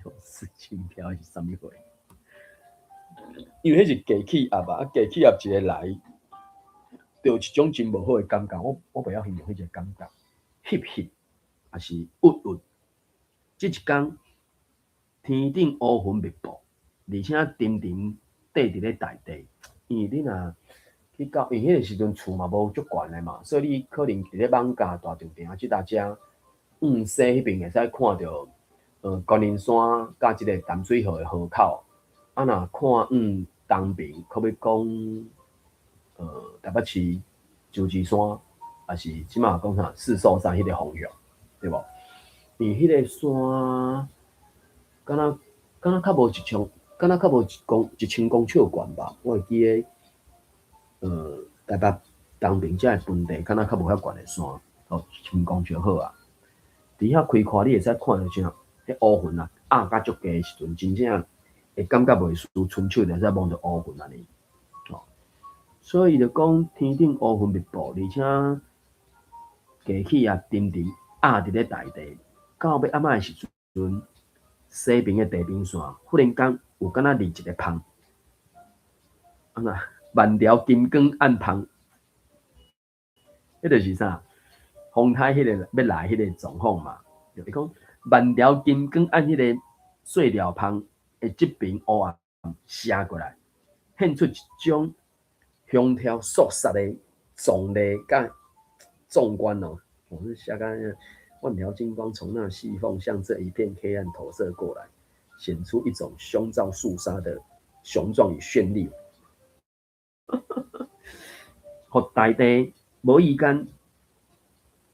游絲輕飄是啥物貨？因為彼是低氣壓啊，低氣壓一个來，就有一種真無好的感覺。我袂曉形容彼個感覺，翕翕，抑是鬱鬱。這一工天頂烏雲密布，而且沉沉綴佇咧大地。因為你若去到，因為彼個時陣厝嘛無足懸的嘛，所以你可能佇咧艋舺大稻埕這搭遮往西彼邊會使看著，觀音山佮這个淡水河的河口。啊，若看往東邊，可欲講，台北市九級山，抑是這馬講啥四獸山彼个方向，對無？因為彼个山，敢若較無一千，敢若較無1000公尺懸吧？我會記得，台北東邊遮个盆地，敢若較無遐懸的山，哦，一千公尺好啊。佇遐開闊，你會使看著啥？彼烏雲啊，壓甲足低的時陣，真正會感覺袂輸，伸手就會使摸著烏雲按呢。哦，所以就講天頂烏雲密布，而且低氣壓沉沉壓佇咧大地，到欲暗仔的時陣，西邊的地平線忽然間有敢若離一个縫，按怎萬條金光暗縫，彼就是啥？風颱彼個欲來彼個狀況嘛。伊講萬條金光按彼個細條縫的這邊烏暗射過來，現出一種雄挑肅殺的壯麗佮壯觀哦。我是下剛萬條金光從那細縫向這一片黑暗投射過來，顯出一種凶兆肅殺的雄壯與絢麗。予大地無意間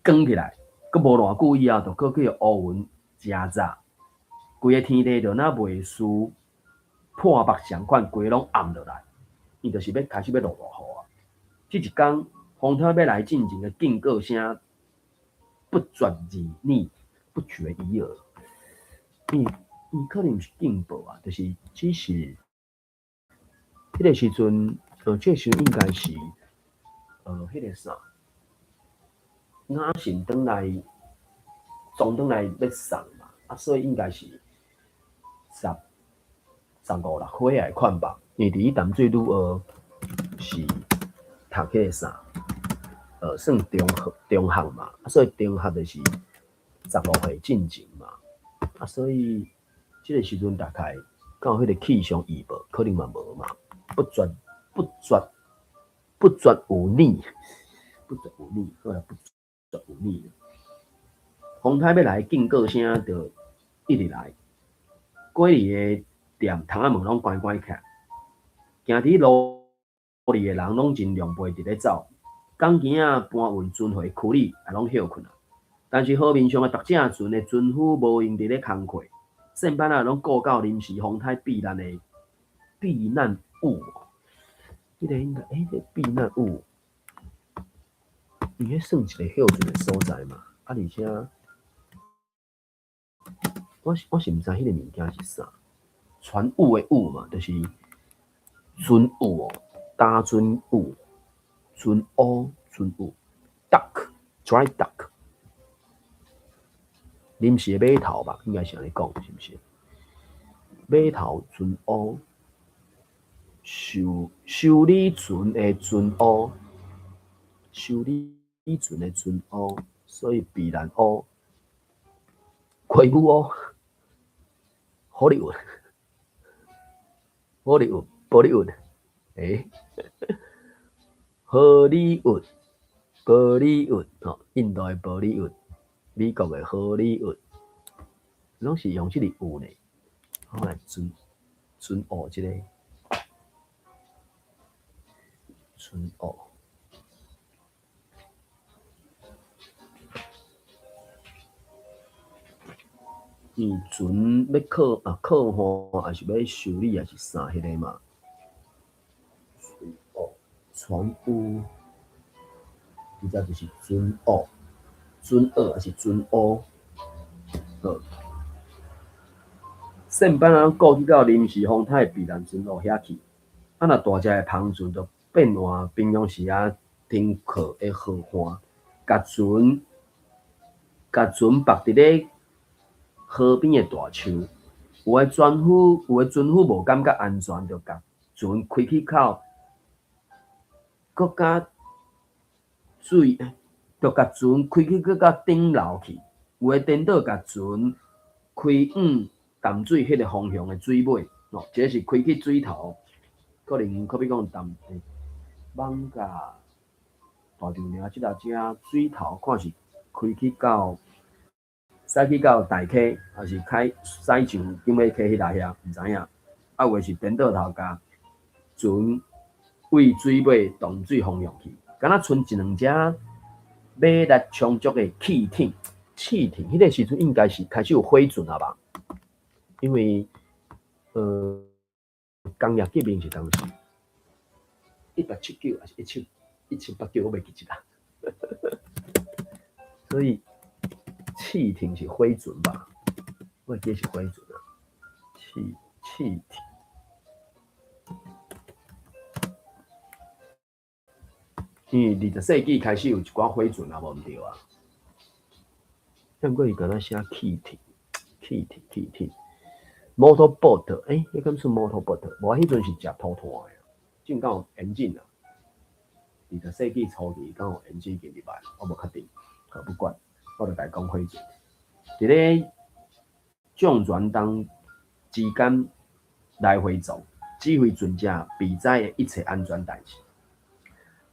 光起來，閣無偌久以後，就閣去予烏雲夾雜，規个天地就若袂輸破目相款，規个攏暗落來。伊就是欲開始欲落大雨啊！這一工風颱欲來進前的警告聲不絕耳耳，不絕於耳。伊可能毋是警報啊，就是只是彼個時陣，這個時陣應該是，彼個啥，雅神轉來，裝轉來欲送嘛，啊，所以應該是十五六歲仔的款吧。因為佇咧淡水女學是讀彼個啥，算中學嘛，啊，所以中學就是15歲進前嘛，啊，所以這個時陣大概敢有彼個氣象預報，可能嘛無嘛，不絕有耳，不絕有耳，好啦，不絕有耳。風颱欲來，警告聲就一直來，過去的店窗仔門攏關關起來，行佇路裡的人攏真狼狽佇咧走，港墘仔搬運船貨區里也攏歇睏啊。但是河面上的讀者船的船夫無閒佇咧工課，線板仔攏顧到臨時風颱避難物，彼個應該，這個避難物，因彼算一个歇船的所在嘛，啊，而且我是毋知彼個物件是啥，船坞的坞嘛，就是船坞哦，擔船坞、船坞、船坞，dock dry dock，臨時的碼頭吧，應該是按呢講，是毋是？碼頭船坞，修理船的船坞，修理船的船坞，所以避難屋、雞母屋、好利穩、好利穩、保利穩，欸，荷里活、保利活，吼，印度的保利活，美國的荷里活，攏是用這個有呢。我來船坞這個船坞，因為船欲靠啊靠岸，還是欲修理，還是啥彼个嘛？船坞、船坞，直接就是船坞、船澳還是船坞？好。扇板仔顧及到臨時風颱避難船坞遐去，啊若大隻的帆船就變換平常時仔停靠的河岸，共船縛佇咧河邊的大樹。有的船夫無感覺安全，就共船開去到閣較水，就共船開去閣較頂樓去。有的顛倒共船開往淡水彼个方向的水尾，哦，一个是開去水頭，可能可比講淡艋舺大丈寮這搭遮水頭，看是開去到，駛去到大溪，抑是開駛上景美溪彼搭遐，毋知影。啊，有的是顛倒頭共船對水尾淡水方向去，敢若賰一兩隻馬力充足的汽艇，汽艇，彼个時陣應該是開始有火船啊吧？因為，工業革命是當時1879抑是1789，我袂記得啦。所以汽艇是火船吧？我會記得是火船啊。汽艇，因為20世紀開始有一寡火船啊，無毋對啊。毋過伊敢若寫汽艇，汽艇，汽艇。Motor boat，欸，彼敢算 motor boat？無啊，彼陣是食塗炭的，這陣敢有引進啊？20世紀初期敢有引進進入來，我無確定，好不管，我就共伊講火船。佇咧眾船當之間來回走，指揮船隻避災的一切安全代誌。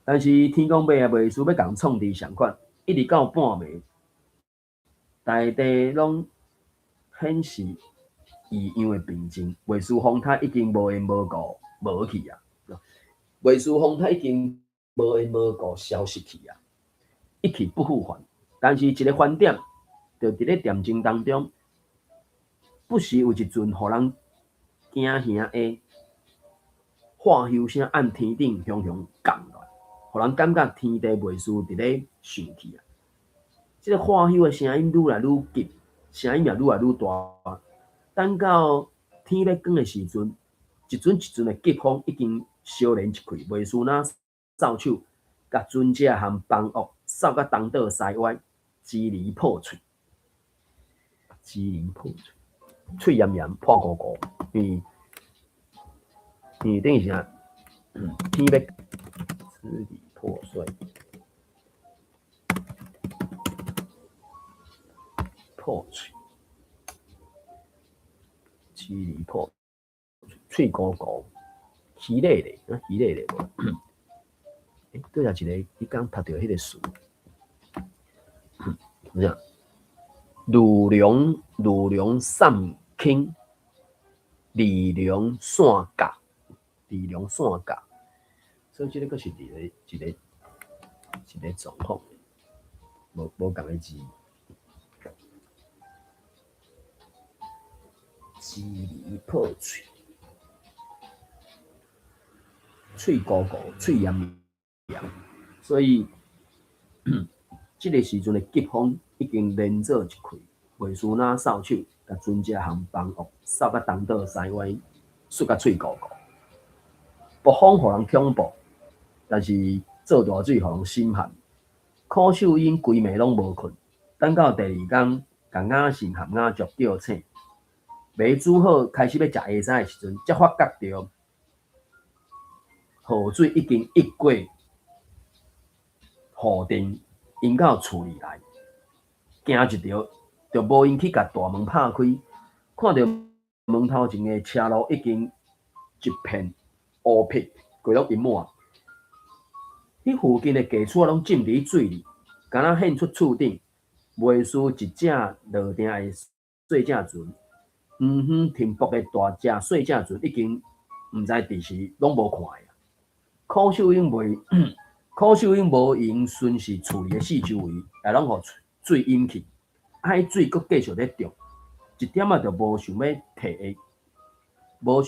但是天公伯啊，袂輸欲共創治仝款，一直到半暝，大地攏顯示異樣的平靜，袂輸風颱已經無緣無故無去啊！袂輸風颱已經無緣無故消失去啊！一去不復返。但是一个翻點，就佇咧恬靜當中，不時有一陣予人驚嚇的喝噓聲按天頂雄雄降落來，予人感覺天地袂輸佇咧生氣啊！這个喝噓的聲音愈來愈急，聲音也愈來愈大。等到天欲光的時陣，一陣一陣的急風已經相連一氣，袂輸若掃帚，共船隻和房屋掃甲東倒西歪，支離破碎，支離破碎，碎炎炎破糊糊，因為等於啥？天欲支離破碎，破碎。支離破碎糊糊，稀咧咧，啊稀咧咧無？欸，拄才一个，你剛讀著彼个詞，啥？如龍如龍散輕，離龍散架，離龍散架，所以這个閣是一个狀況，無仝个字。支離破碎，碎糊糊，碎炎炎，所以這个時陣的急風已經連做一氣，袂輸若掃帚，共船隻和房屋掃甲東倒西歪，摔甲碎糊糊。暴風予人恐怖，但是做大水予人心寒。柯秀英規暝攏無睏，等到第二工，共雅信和雅祝叫醒，糜煮好開始欲食下早的時陣，才發覺著河水已經溢過湖頂，淹到厝裡來。驚一著，就無閒去共大門拍開，看著門頭前的車路已經一片烏白，規攏淹滿。彼附近的家厝攏浸佇水裡，敢若現出厝頂，袂輸一隻落定的細隻船。遠遠停泊的大隻細隻船已經毋知佇時攏無看的。柯秀英無閒巡視厝裡的四周圍，也攏予水淹去。啊，彼水閣繼續咧漲，一點仔都無想欲退的，無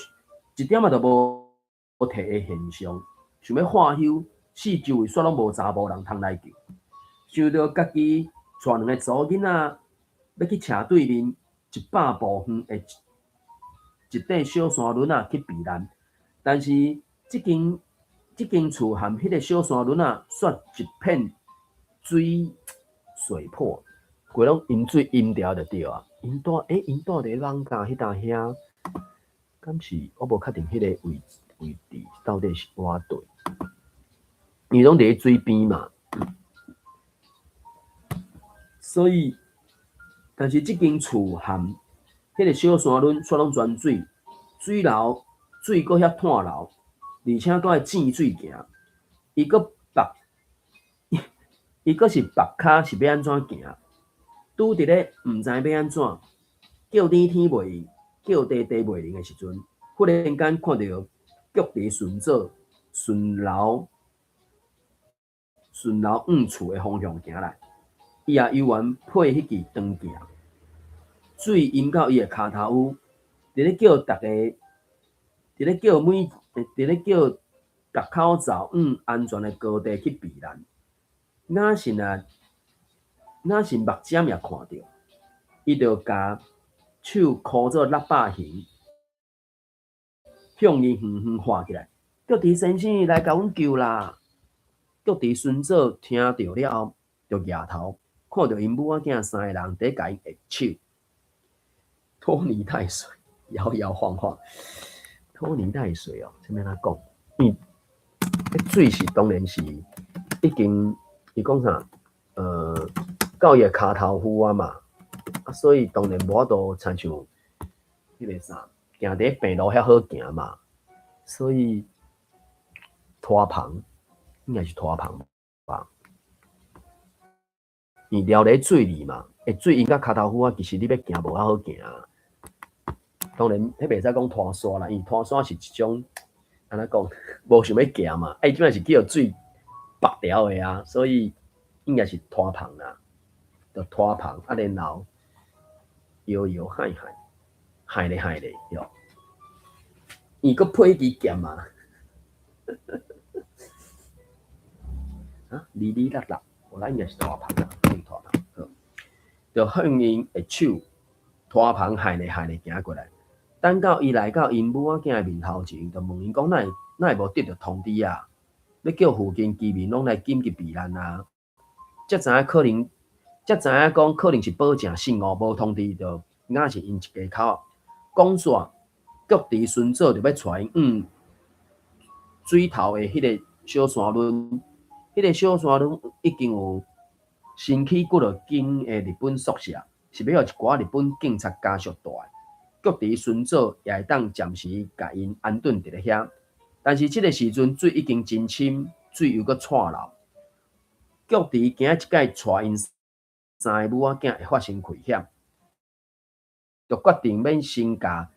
一點仔都無退的現象。想欲喝休，四周圍煞攏無查某人通來救。想著家己帶兩个查某囡仔欲去斜對面100步遠的一塊小山崙仔去避難，但是這間厝和彼个小山崙仔煞一片水水破，規攏淹水淹掉就對啊。𪜶住佇艋舺彼搭遐，敢是我無確定彼个位置到底是倚佗？因為攏佇咧水邊嘛，所以，但是這間厝和彼个小山崙煞攏全水，水流水閣遐湠流，而且閣愛糋水行，伊閣是縛跤是欲按怎行？拄佇咧毋知欲按怎，叫天天袂應，叫地地袂靈的時陣，忽然間看著菊池順祖順流往厝的方向行來，伊也猶原配彼支長劍，水淹到伊的跤頭趺，佇咧叫逐口罩往安全的高地去避難。雅信目尖也看著，伊就共手箍做喇叭形，向伊遠遠喊起來：菊池先生來共阮救啦！菊池順祖聽著了後，就蜈頭看著𪜶母仔囝三个人佇共𪜶握手，拖泥帶水，搖搖晃晃，拖泥帶水哦，這欲按怎講？因水是當然是已經，伊講啥？到伊的跤頭趺啊嘛，啊，所以當然無法度親像彼个啥，行佇平路遐好行嘛，所以拖棚應該是拖棚吧？伊撩佇水裡嘛，水淹到跤頭趺啊，其實你欲行無遐好行。當然，彼袂使講拖沙啦，因為拖沙是一種按怎講，無想欲行嘛。啊，伊這擺是去予水縛牢的啊，所以應該是拖棚啦，就拖棚啊，然後搖搖晃晃，晃咧晃咧，喲。伊閣配一支劍嘛？啊，哩哩啦啦，無啦，應該是拖棚啦，應拖棚。好，就向𪜶握手，拖棚晃咧晃咧行過來。等到伊來到𪜶母仔囝的面頭前，就問𪜶講：哪會無得著通知啊？欲叫附近居民攏來緊急避難啊？才知影講可能是保證失誤，無通知著雅是𪜶一家口。講煞，菊池順祖就欲帶𪜶往水頭的彼个小山崙，彼个小山崙已經有新起幾落間的日本宿舍，是欲予一寡日本警察家屬蹛的。菊池順祖也會當暫時共𪜶安頓佇咧遐，但是這个時陣水已經真深，水又閣掣流。菊池驚這擺帶𪜶三个母仔囝會發生危險，就決定欲先共縛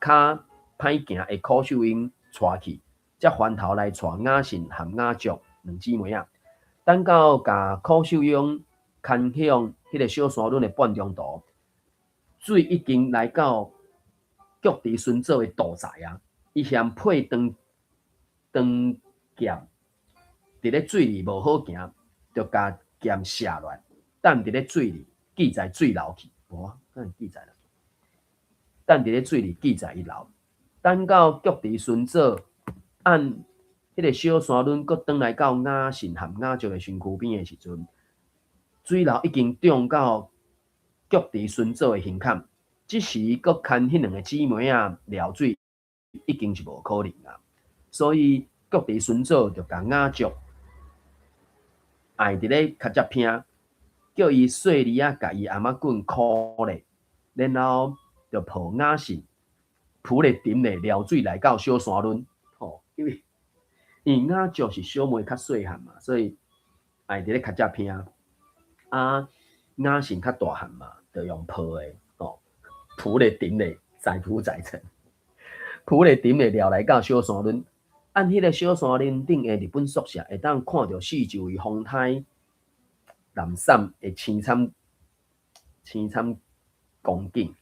跤歹行的柯秀英帶去，才翻頭來帶雅信和雅祝兩姊妹仔。等到共柯秀英牽向彼个小山崙的半中途，水已經來到菊池順祖的肚臍啊！伊嫌配長長劍佇咧水裡無好行，就共劍射落來，擲佇咧水裡，記載水流去。無啊，敢會記載啦？擲佇咧水裡記載伊流。等到菊池孫祖按彼个小山崙閣轉來到雅信和雅石的身軀邊的時陣，水流已經漲到菊池孫祖的胸坎。這時閣牽彼兩个姊妹仔撩水已經是無可能啊！所以菊池孫祖就共雅石按佇咧跤跡坪，叫伊細膩仔共伊頷仔棍箍咧，然後就抱雅信浮咧沉咧撩水來到小山崙。吼，因為雅石是小妹較細漢嘛，所以按佇咧跤跡坪。啊，雅信較大漢嘛，就用抱的，吼，浮咧沉咧，載浮載沉，浮咧沉咧撩來到小山崙。按彼个小山崙頂的日本宿舍，會當看著四周圍風颱濫散的凄慘凄慘光景，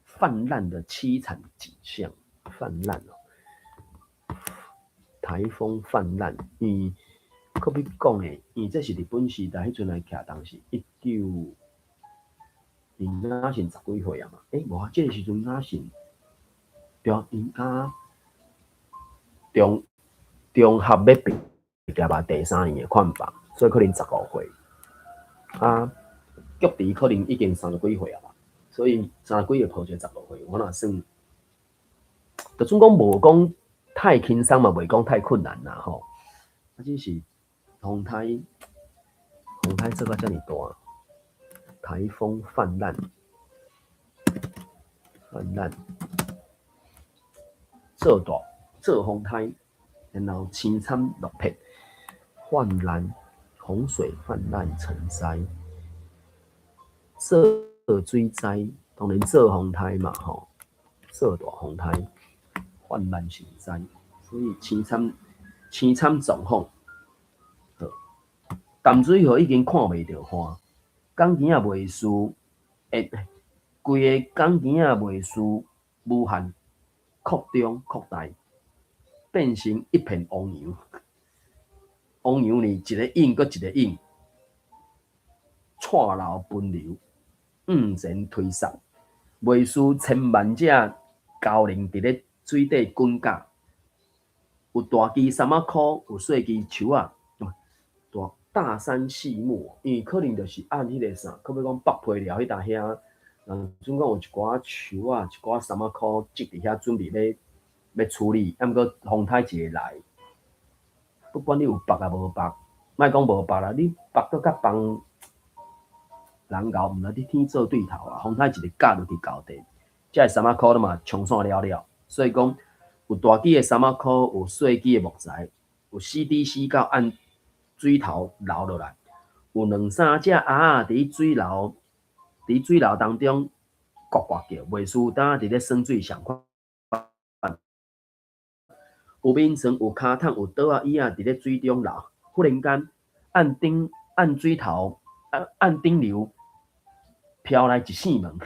泛濫的淒慘景象，泛濫哦，颱風泛濫，因可比講的，因為這是日本時代彼陣來徛，當時一九，𪜶雅信十幾歲啊嘛，欸，無啊，這个時陣雅信，對啊，𪜶敢中中學要畢業啊，第三年的款吧，所以可能15歲。啊，菊池可能已經三十幾歲啊吧，所以三十幾歲抱一个十五歲，我若算，就算講無講太輕鬆嘛，袂講太困難啦吼。啊，只是風颱，風颱做甲遮爾大，颱風泛濫，泛濫，做大做風颱，然後凄慘落魄，泛濫，洪水泛濫成災，做水災，當然做風颱嘛吼，做大風颱，泛濫成災，所以凄慘凄慘狀況。淡水河已經看袂著岸，港墘仔袂輸，欸，規个港墘仔袂輸，無限擴張擴大，變成一片汪洋。汪洋呢，一個湧閣一個湧，掣流奔流，向前推捒，袂輸千萬隻蛟龍佇咧水底滾絞，有大支杉仔箍，有細支樹仔，大大山細木，因為可能就是按彼个啥，可欲講北皮寮彼搭遐，人準講有一寡樹仔、一寡杉仔箍積佇遐，準備欲處理，啊，毋過風颱一个來，不管你有縛抑無縛，莫講無縛啦，你縛閣較放人𠢕，毋知你天做對頭啊！風颱一个絞落去溝底，這个杉仔箍攏嘛沖散了了。所以講，有大支的杉仔箍，有細支的木材，有死豬死狗按水頭流落來，有兩三隻鴨仔佇水流，佇水流當中呱呱叫，袂輸敢佇咧耍水相款。有眠床，有跤桶，有桌仔椅仔佇咧水中流。忽然間，按頂按水頭，按按頂流飄來一扇門，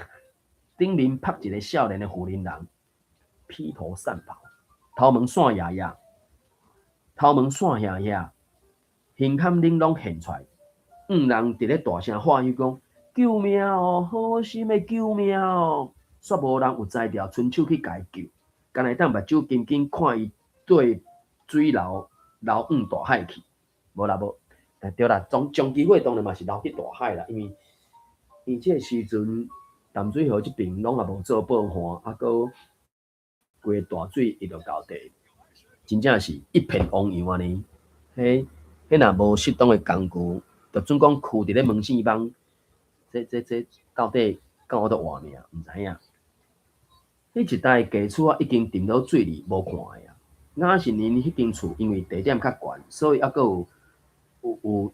頂面曝一个少年的婦人人，披頭散髮，頭毛散掖掖，頭毛散掖掖，胸坎頂攏現出來。五人佇咧大聲喊伊講：救命哦！好心的救命哦！煞無人有才調伸手去共伊救，干焦會當目睭緊緊看伊對水流流往大海去。無啦無，對啦，終終機會當然嘛是流去大海啦，因為這个時陣淡水河這爿攏也無做報岸，啊，閣規个大水伊就溝底，真正是一片汪洋按呢。彼彼若無適當的工具，就準講囥佇咧門線網，這到底敢有法度活命，毋知影。彼一帶家厝仔已經沉落水裡無看的啊。雅信𪜶彼間厝因為地點較懸，所以猶閣有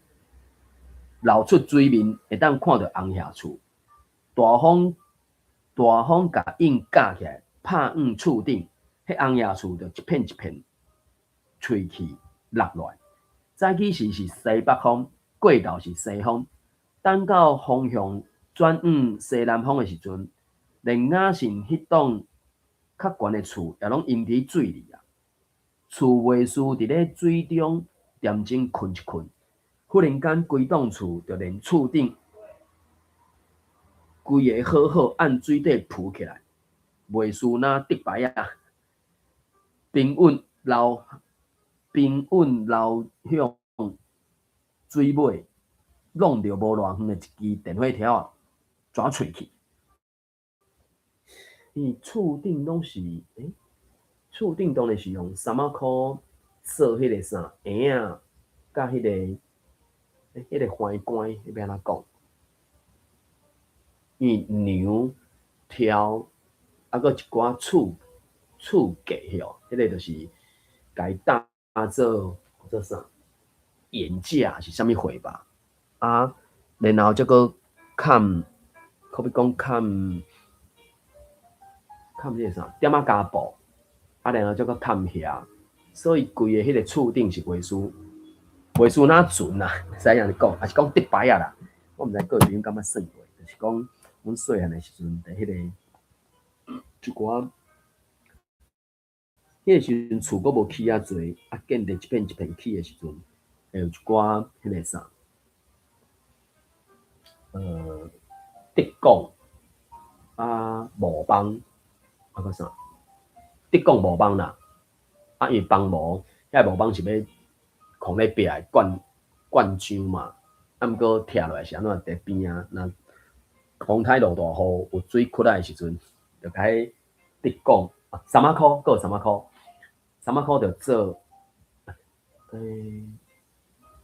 露出水面，會當看著紅葉厝。大風大風共湧絞起來，拍往厝頂，彼紅葉厝就一片一片吹去落落來。早起時是西北風，過晝是西風。等到風向轉往西南風的時陣，連雅信彼棟較懸的厝也攏淹佇水裡啊！厝袂輸佇咧水中恬靜睏一睏，忽然間，規棟厝就連厝頂規个好好按水底浮起來，袂輸若竹排仔，平穩流平穩流向水尾，弄著無偌遠的一支電火柱仔，抓喙去。伊厝頂攏是，厝頂當然是用三仔箍做彼个啥嬰仔，佮彼个橫杆，彼欲按怎講？因為娘柱，啊，閣一寡厝厝架吼，彼个就是共伊搭做做啥？檐架是啥物貨吧？啊，然後才閣崁，可比講崁崁彼个啥點仔膠布，啊，然後才閣崁遐，所以規个彼个厝頂是袂輸袂輸若船啦，會使按呢講，抑是講竹排仔啦。我毋知各位朋友敢捌算過，就是講阮細漢的時陣，佇彼个一寡，彼个時陣厝閣無起遐濟，啊，建立一片一片起的時陣，會有一寡彼个啥，竹摃啊，木枋啊，閣啥？竹摃木枋啦，啊，因為枋模，遐木枋是欲囥咧壁的灌灌漿嘛，啊，毋過拆落來是按怎？佇邊仔，若風颱落大雨，有水窟來的時陣，就共彼竹摃啊，三仔箍，閣有三仔箍，三仔箍就做，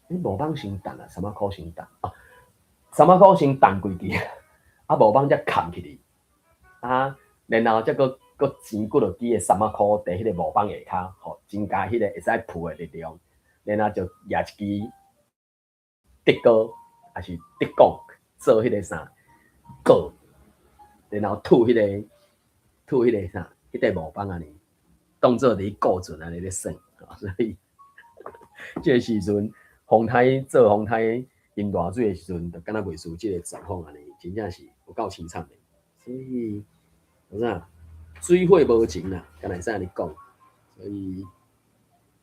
木枋先澹啊，三仔箍先澹啊，三仔箍先澹過去，啊，木枋才崁起去，啊，然後才閣閣錢幾落支的三仔箍佇彼个木枋下跤，吼，增加彼个會使浮的力量，然後就舉一支竹篙，抑是竹摃做彼个啥槓，然後吐彼个吐彼个啥，彼塊木枋按呢，當做佇顧船按呢咧耍，所以這个時陣風颱做風颱淹大水的時陣，就敢若袂輸這个狀況按呢，真正是有夠凄慘的。所以，啥水火無情啦，敢若會使按呢講。所以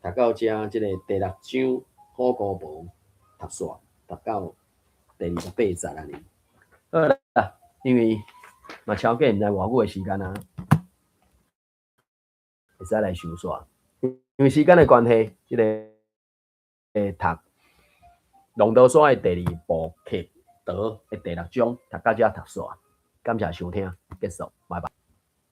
讀到遮，這個第六章虎姑婆讀煞，讀到第28節按呢。好啦，因為嘛超過毋知偌久的時間啊，會使來收煞。因為時間的關係，這个讀龍頭山的第二部曲道的第六章，讀到遮讀煞。感謝收聽，結束，拜拜。